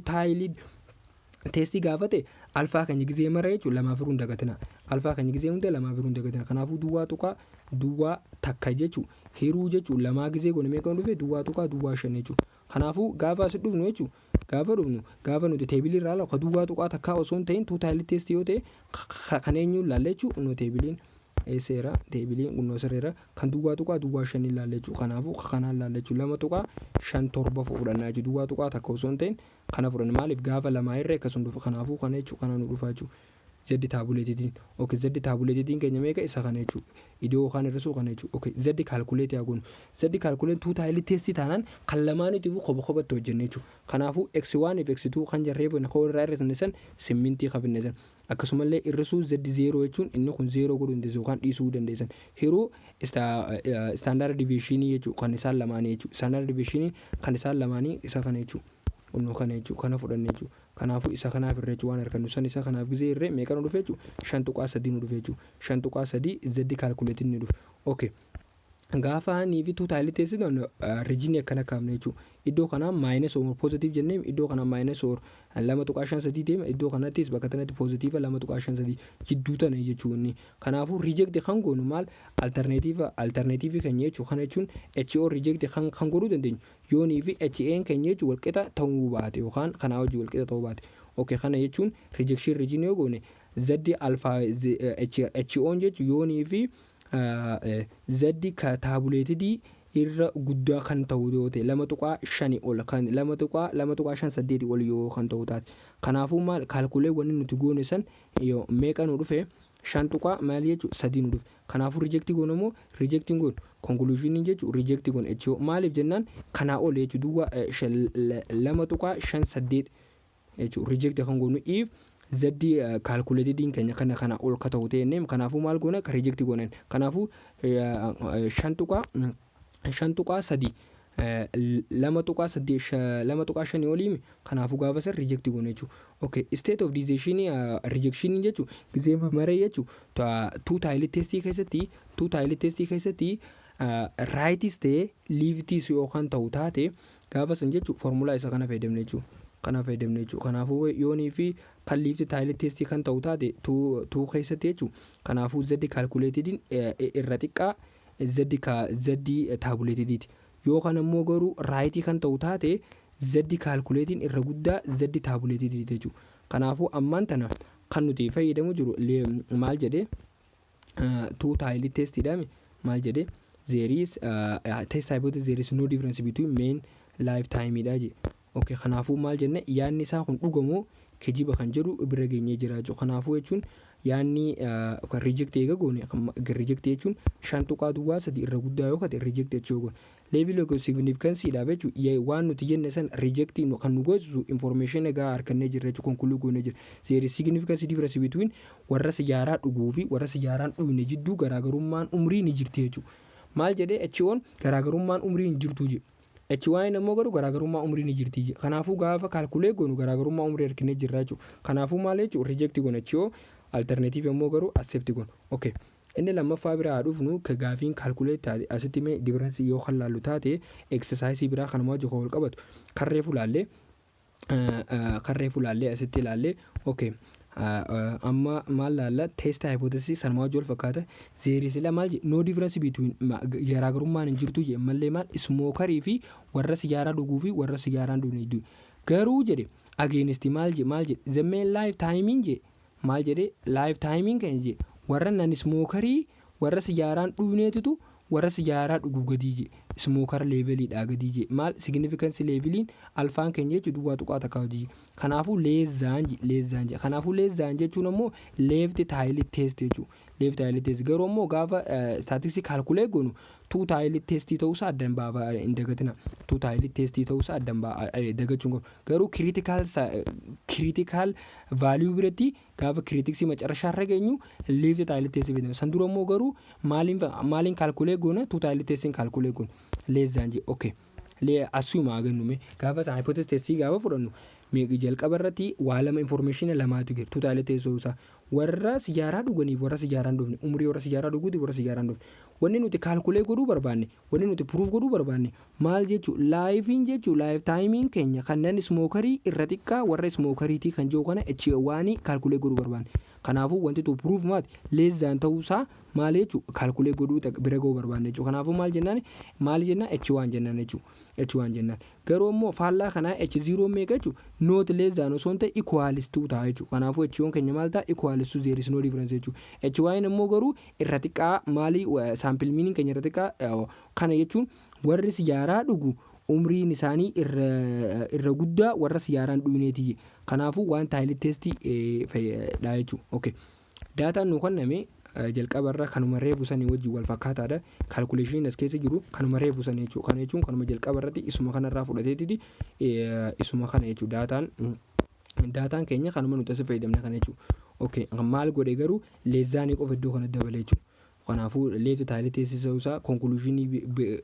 tailed testii gaafate alpha keenya gizee mara jechuun lamaaf hiruu hin dagatina. Alpha keenya gizee hunda lamaaf hiruu hin dagatina. Kanaafuu 0.01 jechuun hiruu jechuun lamaa gizee goone meeqa dhufe? 0.05 jechuudha. Kanaafuu gaafa as dhufnu jechuun gaafa dhufnu gaafa nuti tableii irraa lafa 0.1 osoo hin ta'in two tailed testii yoo ta'e kan eenyuun laalla jechuun nu tableiin seera tableiin kunnoo sirreera kan 0.05 ilaalla jechuudha. Kanaafuu kanaan laalla jechuudha, 2.57 fudhannaa jechuudha. 0.1 osoo hin ta'in kana fudhanna. Maaliif? Gaafa lamaa irra akkasuma dhufa. Kanaafuu kana jechuudha, kana nu dhufa jechuudha. Z tabulatediin, okay, Z tabulatediin keenya meeqa? Isa kana jechuudha. Iddoo yookaan hir'isuu kana jechuudha. Okay, Z calculate haa goonu. Z calculate two tailed testii taanaan kan lamaaniitiif kopha kophatti hojjenne jechuudha. Kanaafuu x1 fi x2 kan jarree koo irraa hir'isne san simmintii qabanne san akkasumallee hir'isuu z0 jechuun inni kun 0 godhuu dandeessu yookaan dhiisuu dandeessan hiruu standard deviationii jechuudha kan isaan lamaanii jechuudha. Standard deviationii kan isaan lamaanii isa kana jechuudha. Kunnoo kana jechuudha, kana fudhanne jechuudha. Kanaafuu isa kanaaf irra jechuudha waan argannu san isa kanaaf gizee irree meeqa nu dhufe jechuudha? 5.3 nu dhufe jechuudha. 5.3 Z calculated ni dhufe. Okay. Gaafa nii fi two tailed testii regionii akkana kaafne jechuudha. Iddoo kanaa minus or positive jennee, iddoo kanaa minus or 2.53 deema, iddoo kanattis bakka kanatti positive 2.53 jidduu tana jechuun. Kanaafuu reject kan goonu maal? Alternative keenya jechuudha. Kana jechuun HO reject kan godhuu dandeenyu yoonii fi HA'n keenya jechuun walqixa ta'uu baate yookaan kanaa wajjin walqixa ta'uu baate. Okay, kana jechuun rejection region yoo goone Z alpha HO'n jechuun yoonii fi Z tabulatedii irra guddaa kan ta'u yoo ta'e, 2.5 ol kan 2.58 ol yoo kan ta'u taate. Kanaafuu maal calculate wanni nuti goone san yoo meeqa nu dhufe? Shan tuqaa maal jechuun sadii nu dhufe. Kanaafuu rejectii goone immoo rejectiin goone conclusionii jechuun rejectii goone HO. Maaliif jennaan kanaa ol jechuun duwwaa 2.58 jechuun rejectii kan goonu if Z calculatediin keenya kana ol ka ta'u ta'e. Kanaafuu maal goone? Ka rejectii goonen. Kanaafuu 5.3, 2.8, 2.5 oliimi. Kanaafuu gaafa san rejectii goone jechuudha. Okay, state of decision rejection jechuun gizee maree jechuudha. Two tailed testii keessatti rightis ta'ee leftis yookaan ta'u taate gaafa san jechuun formulaa isa kana fayyadamne jechuudha. Kana fayyadamne jechuudha. Kanaafuu yoonii fi kan left tailed testii kan ta'u taate two keessatti jechuudha. Kanaafuu Z calculatediin irra xiqqaa Z tabulatediiti. Yoo kan ammoo garuu rightii kan ta'u taate Z Z calculatediin irra guddaa Z tabulatediiti jechuudha. Kanaafuu ammaan tana kan nuti fayyadamu jiru maal jedhee, two tail testiidhaan maal jedhee, there is test hypothesis there is no difference between mean lifetime dha jedhe. Okay, kanaafuu maal jenne, yaadni isaa kun dhugamoo kijiba kan jedhu bira geenyee jira jechuudha. Kanaafuu jechuun yaadni reject eega goone, reject jechuun 5.03 irra guddaa yoo ta'e reject jechuu goone. Level of significance dhaaf jechuun waan nuti jenne san reject kan nu goosisu information egaa harkannee jirra jechuudha, conclude goonee jira. There is significance difference between warra sijaaraa dhuguu fi warra sijaaraan dhugne jidduu garaagarummaan umrii ni jirti jechuudha. Maal jedhee, H1 garaagarummaan umrii hin jirtu jedhe. H1 immoo garuu garaagarummaa umrii ni jirti. Kanaafuu gaafa calculate goonu garaagarummaa umrii harkinee jirra jechuudha. Kanaafuu maal jechuudha, reject goona H0, alternative immoo garuu accept goona. Okay. Inni lammaffaa biraa haa dhufnu, ka gaafiin calculate taate asitti mee difference yoo kan laallu taate, exercise biraa kanuma wajjin wal qabatu kan reefu laallee asitti ilaallee. Okay. Amma maal laalla? Test hypothesis sanuma wajjin wal fakkaata. There is maal jedhe, no difference between, garaagarummaan hin jirtu jedhe mallee, maal, smokerii fi warra sijaaraa dhuguu fi warra sijaaraan dhugne jidduu. Garuu jedhe against maal jedhe, the mean life timing jedhe, maal jedhe, life timing kan jedhe warra non smokerii, warra sijaaraan dhugneetutu warra sijaaraa dhuguu gadii jedhe, smoker leveliidhaa gadii jedhe. Maal, significance leveliin alphaan keenya jechuun 0.1 hojii. Kanaafuu less than jedhe, less than jedhe. Kanaafuu less than jechuun ammoo left tail test jechuudha. Left tail test garuu ammoo gaafa statistics calculate goonu two tail testii ta'uusaa addan baafaa hin dagatina. Two tail testii ta'uusaa addan dagachuun qabu. Garuu critical value biratti gaafa criticsii macarashaarra geenyu left tail testii fayyadamna. San dura immoo garuu maaliin calculate goona? Two tail testiin calculate goona. Less than jedhe. Okay. Asuma agannume gaafa isaan hypothesis testii gaafa fudhannu jalqaba irratti waa lama, information lamaatu jira. Two tail testii isaa warra sijaaraa dhuganiif warra sijaaraa hin dhugne, umrii warra sijaaraa dhuguutiif warra sijaaraa hin dhugne. Wanni nuti calculate godhuu barbaanne, wanni nuti proof godhuu barbaanne maal jechuu, lifeiin jechuu life timeiin keenya kanneen smokerii irra xiqqaa warra smokeriitii kan jiru kana H1 calculate godhuu barbaanne. Kanaafuu wanti tu proof maati, less than ta'uusaa maal jechuu, calculate godhuu bira ga'uu barbaanne jechuu. Kanaafuu maal jennaan, maal jennaan, H1 jennaan jechuu, H1 jennaan. Garuu immoo faallaa kanaa H0 meeqa jechuu, not less than osoo hin ta'e equals to ta'a jechuu. Kanaafuu H1 keenya maal ta'a? Equals to, there is no difference jechuu. H1 immoo garuu irra xiqqaa maali, sample meaniin keenya irra xiqqaa. Kana jechuun warri sijaaraa dhugu umriin isaanii irra guddaa warra sijaaraan dhugneeti. Kanaafuu one tail testii dha jechuudha. Okay. Dataan nu kenname jalqabarra kanuma reefu sanii wajjin wal fakkaataadha. Calculationiin as keessa jiru kanuma reefu sanii jechuudha. Kana jechuun kanuma jalqaba irratti isuma kanarraa fudhateetiti isuma kana jechuudha. Dataan keenya kanuma nuti asii fayyadamne kana jechuudha. Okay. Maal godhe garuu, less thanii qofa iddoo kanatti dabale jechuudha. Kanaafuu left tail testii isaa conclusionii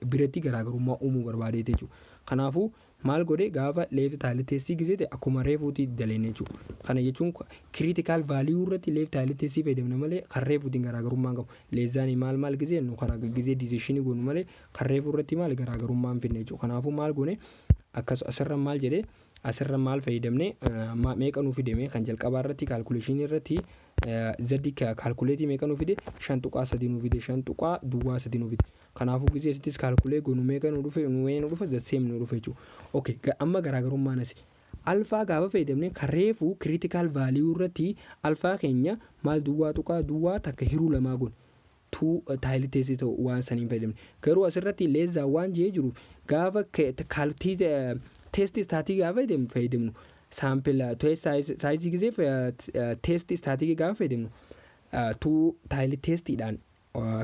biratti garaagarummaa uumuu barbaadeeti jechuudha. Kanaafuu maal godhe, gaafa left tail testii gisee ta'e akkuma reefuuti daleenne jechuudha. Kana jechuun critical value irratti left tail testii fayyadamne malee kan reefuutiin garaagarummaa hin qabu. Less thanii maal maal gisee nu karaa gisee decisionii goonu malee kan reefuu irratti maal garaagarummaa hin fidne jechuudha. Kanaafuu maal goone, akkas asirra maal jedhee, asirra maal fayyadamne, meeqa nuu fideme? Kan jalqabaa irratti calculationii irratti Z calculateii meeqa nuu fide? 5.3 nuu fide, 5.03 nuu fide. Kanaafuu gisee asittis calculate goonu meeqa nuu dhufe? Nu dhufe the same nu dhufe jechuudha. Okay, amma garaagarummaan asi. Alpha gaafa fayyadamne kan reefu critical value irratti alpha keenya maal, 0.01 hiruu lamaa goone. Two tail testii ta'u waan saniin fayyadamne. Garuu asirratti less than waan jee jiru gaafa kaaltii test statistic gaafa fayyadamnu, sample sizeii gisee test statistic gaafa fayyadamnu two tail testiidhaan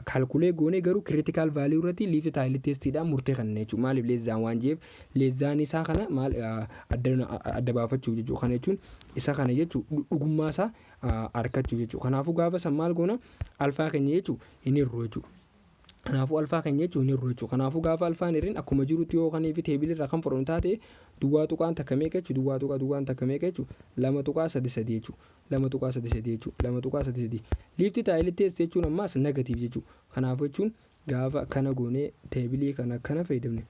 calculate goonee, garuu critical value irratti left tail testiidhaan murtee kanna jechuudha. Maaliif? Less than waan jeef less than isaa kana maal adda baafachuuf jechuudha. Kana jechuun isa kana jechuun dhugummaa isaa argachuu jechuudha. Kanaafuu gaafa san maal goona? Alpha keenya jechuun hin hirru jechuudha. Kanaafuu alpha keenya jechuun hin hirru jechuudha. Kanaafuu gaafa alphaan hirrin akkuma jirutti yoo kanii fi tableii irraa kan fudhannu taate duwwaa tuqaan takka meeqa jechuudha? Duwwaa tuqaa duwwaan takka meeqa jechuudha? 2.33 jechuudha. 2.33 jechuudha. 2.33. Left tail test jechuun ammaas negative jechuudha. Kanaafuu jechuun gaafa akkana goonee tableii kana akkana fayyadamne.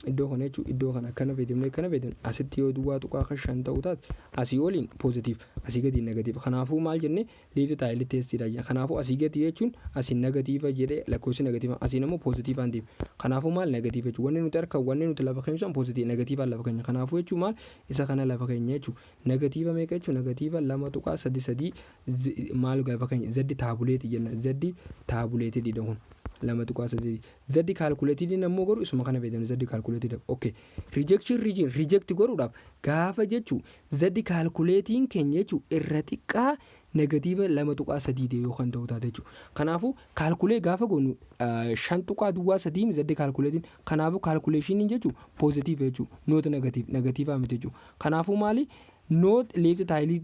Iddoo kana jechuun iddoo kana akkana fayyadamne, akkana fayyadamne, asitti yoo 0.5 ta'uu taate, asii oliin positive, asii gadi negative. Kanaafuu maal jenne? Left tail testiidha jenna. Kanaafuu asii gadi jechuun asii negative jedhee, lakkoofsi negative, asiin immoo positiveaan deema. Kanaafuu maal? Negative jechuun wanni nuti harka, wanni nuti lafa keenya sun positive, negativeaan lafa keenya. Kanaafuu jechuun maal? Isa kana lafa keenya jechuun negative meeqa jechuun? Negative 2.33. Maal lafa keenya? Z tabulated jenna. Z tabulatediidha kun 2.3. Z calculatediin ammoo garuu isuma kana fayyadamne Z calculated. Okay, rejection region reject godhuudhaaf gaafa jechuu, Z calculatediin keenya jechuu irra xiqqaa negative 2.3 yoo kan ta'u taate jechuudha. Kanaafuu calculate gaafa goonu 5.03 Z calculatediin. Kanaafuu calculationiin jechuun positive jechuudha, not negative, negative miti jechuudha. Kanaafuu maali? Not left tailii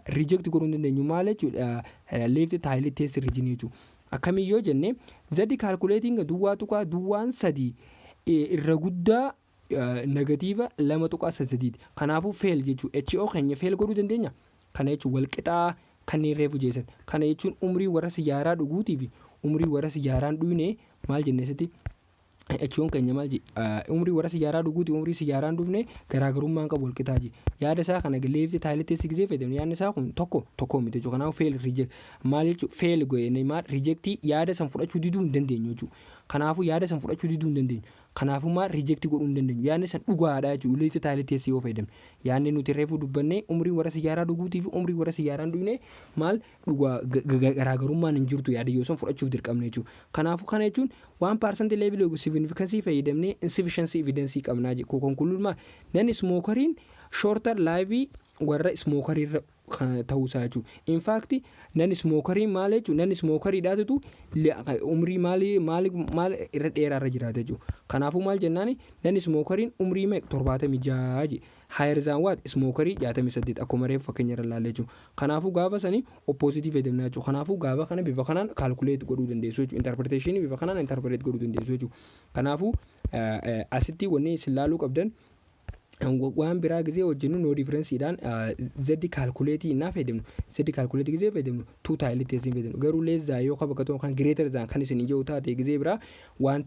reject godhuu hin dandeenyu. Maal jechuudha? Left tailii test region jechuudha. Akkamiyyoo jenne, Z calculatediin 0.03 irra guddaa negative 2.3ti. Kanaafuu fail jechuudha. HO keenya fail godhuu dandeenya. Kana jechuun walqixaa kanneen reefu jeessan. Kana jechuun umrii warra sijaaraa dhuguutii fi umrii warra sijaaraan dhuyne maal jenne asitti? HO'n keenya maal jedhe? Umrii warra sijaaraa dhuguutii umrii sijaaraan dhufne garaagarummaan qabu, walqixaa je. Yaada isaa kana left tail test gisee fayyadamne, yaadni isaa kun tokko tokko miti jechuudha. Kanaafuu fail, reject maal jechuudha? Fail godhee maal? Rejectii yaada san fudhachuu diduu hin dandeenyu jechuudha. Kanaafuu yaada san fudhachuu diduu hin dandeenyu. Kanaafuu maal? Rejectii godhuu hin dandeenyu. Yaadni san dhugaadha jechuudha. Left tail test yoo fayyadamne, yaadni nuti reefu dubbanne umrii warra sijaaraa dhuguutii fi umrii warra sijaaraan dhuyne maal dhugaa garaagarummaan hin jirtu, yaada yoo san fudhachuuf dirqamne jechuudha. Kanaafuu kana jechuun 1% level of significance fayyadamnee insufficiency evidence qabnaa jechuudha. Conclude maal? Non smokeriin shorter life warra smokeriirra ta'uusaa jechuudha. In fact, non smokeriin maal jechuudha? Non smokeriidhaatutu umrii maali maali maal irra dheeraarra jiraata jechuudha. Kanaafuu maal jennaani? Non smokeriin umrii meeqa? 76 je. Higher than what? Smokerii 68, akkuma reefu fakkeenya irra ilaalle jechuudha. Kanaafuu gaafa sanii opposite fayyadamna jechuudha. Kanaafuu gaafa kana bifa kanaan calculate godhuu dandeessu jechuudha. Interpretation bifa kanaan interpret godhuu dandeessu jechuudha. Kanaafuu asitti wanni isin laaluu qabdan, waan biraa gisee hojjennu, no differenceiidhaan Z calculated innaa fayyadamnu, Z calculated gisee fayyadamnu, two tail testiin fayyadamnu. Garuu less than yoo bakka kan greater than kan isin ija'u taate, gisee biraa waan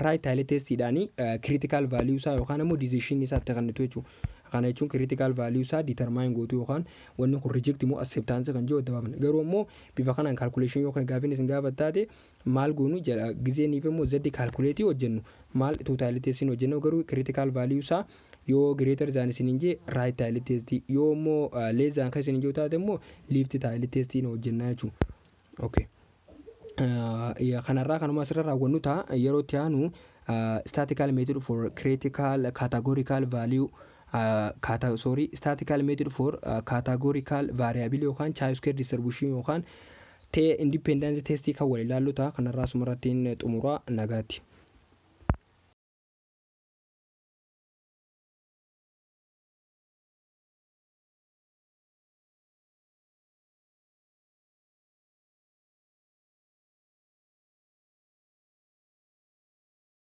right tail testiidhaan critical value isaa yookaan immoo decision isaa itti kennitu jechuudha. Kana jechuun critical value isaa determine gootu, yookaan wanni kun reject immoo acceptance kan jiru adda baafna. Garuu immoo bifa kanaan calculation yookaan gaafiin isin gaafat taate maal goonu jedha? Gizeeniif immoo Z calculated hojjennu, maal? Two tail testiin hojjennu. Garuu critical value isaa yoo greater than isin jee, right tail test, yoo immoo less than kan isin jiru taate immoo left tail testiin hojjennaa jechuudha. Okay. Kanarraa kanuma asirra raawwannu ta'a. Yeroo itti aanu statistical method for critical categorical value, sorry, statistical method for categorical variable yookaan chi square distribution yookaan independence testii kan wal ilaallu ta'a. Kanarraa asumarrattiin xumuraa, nagaatti.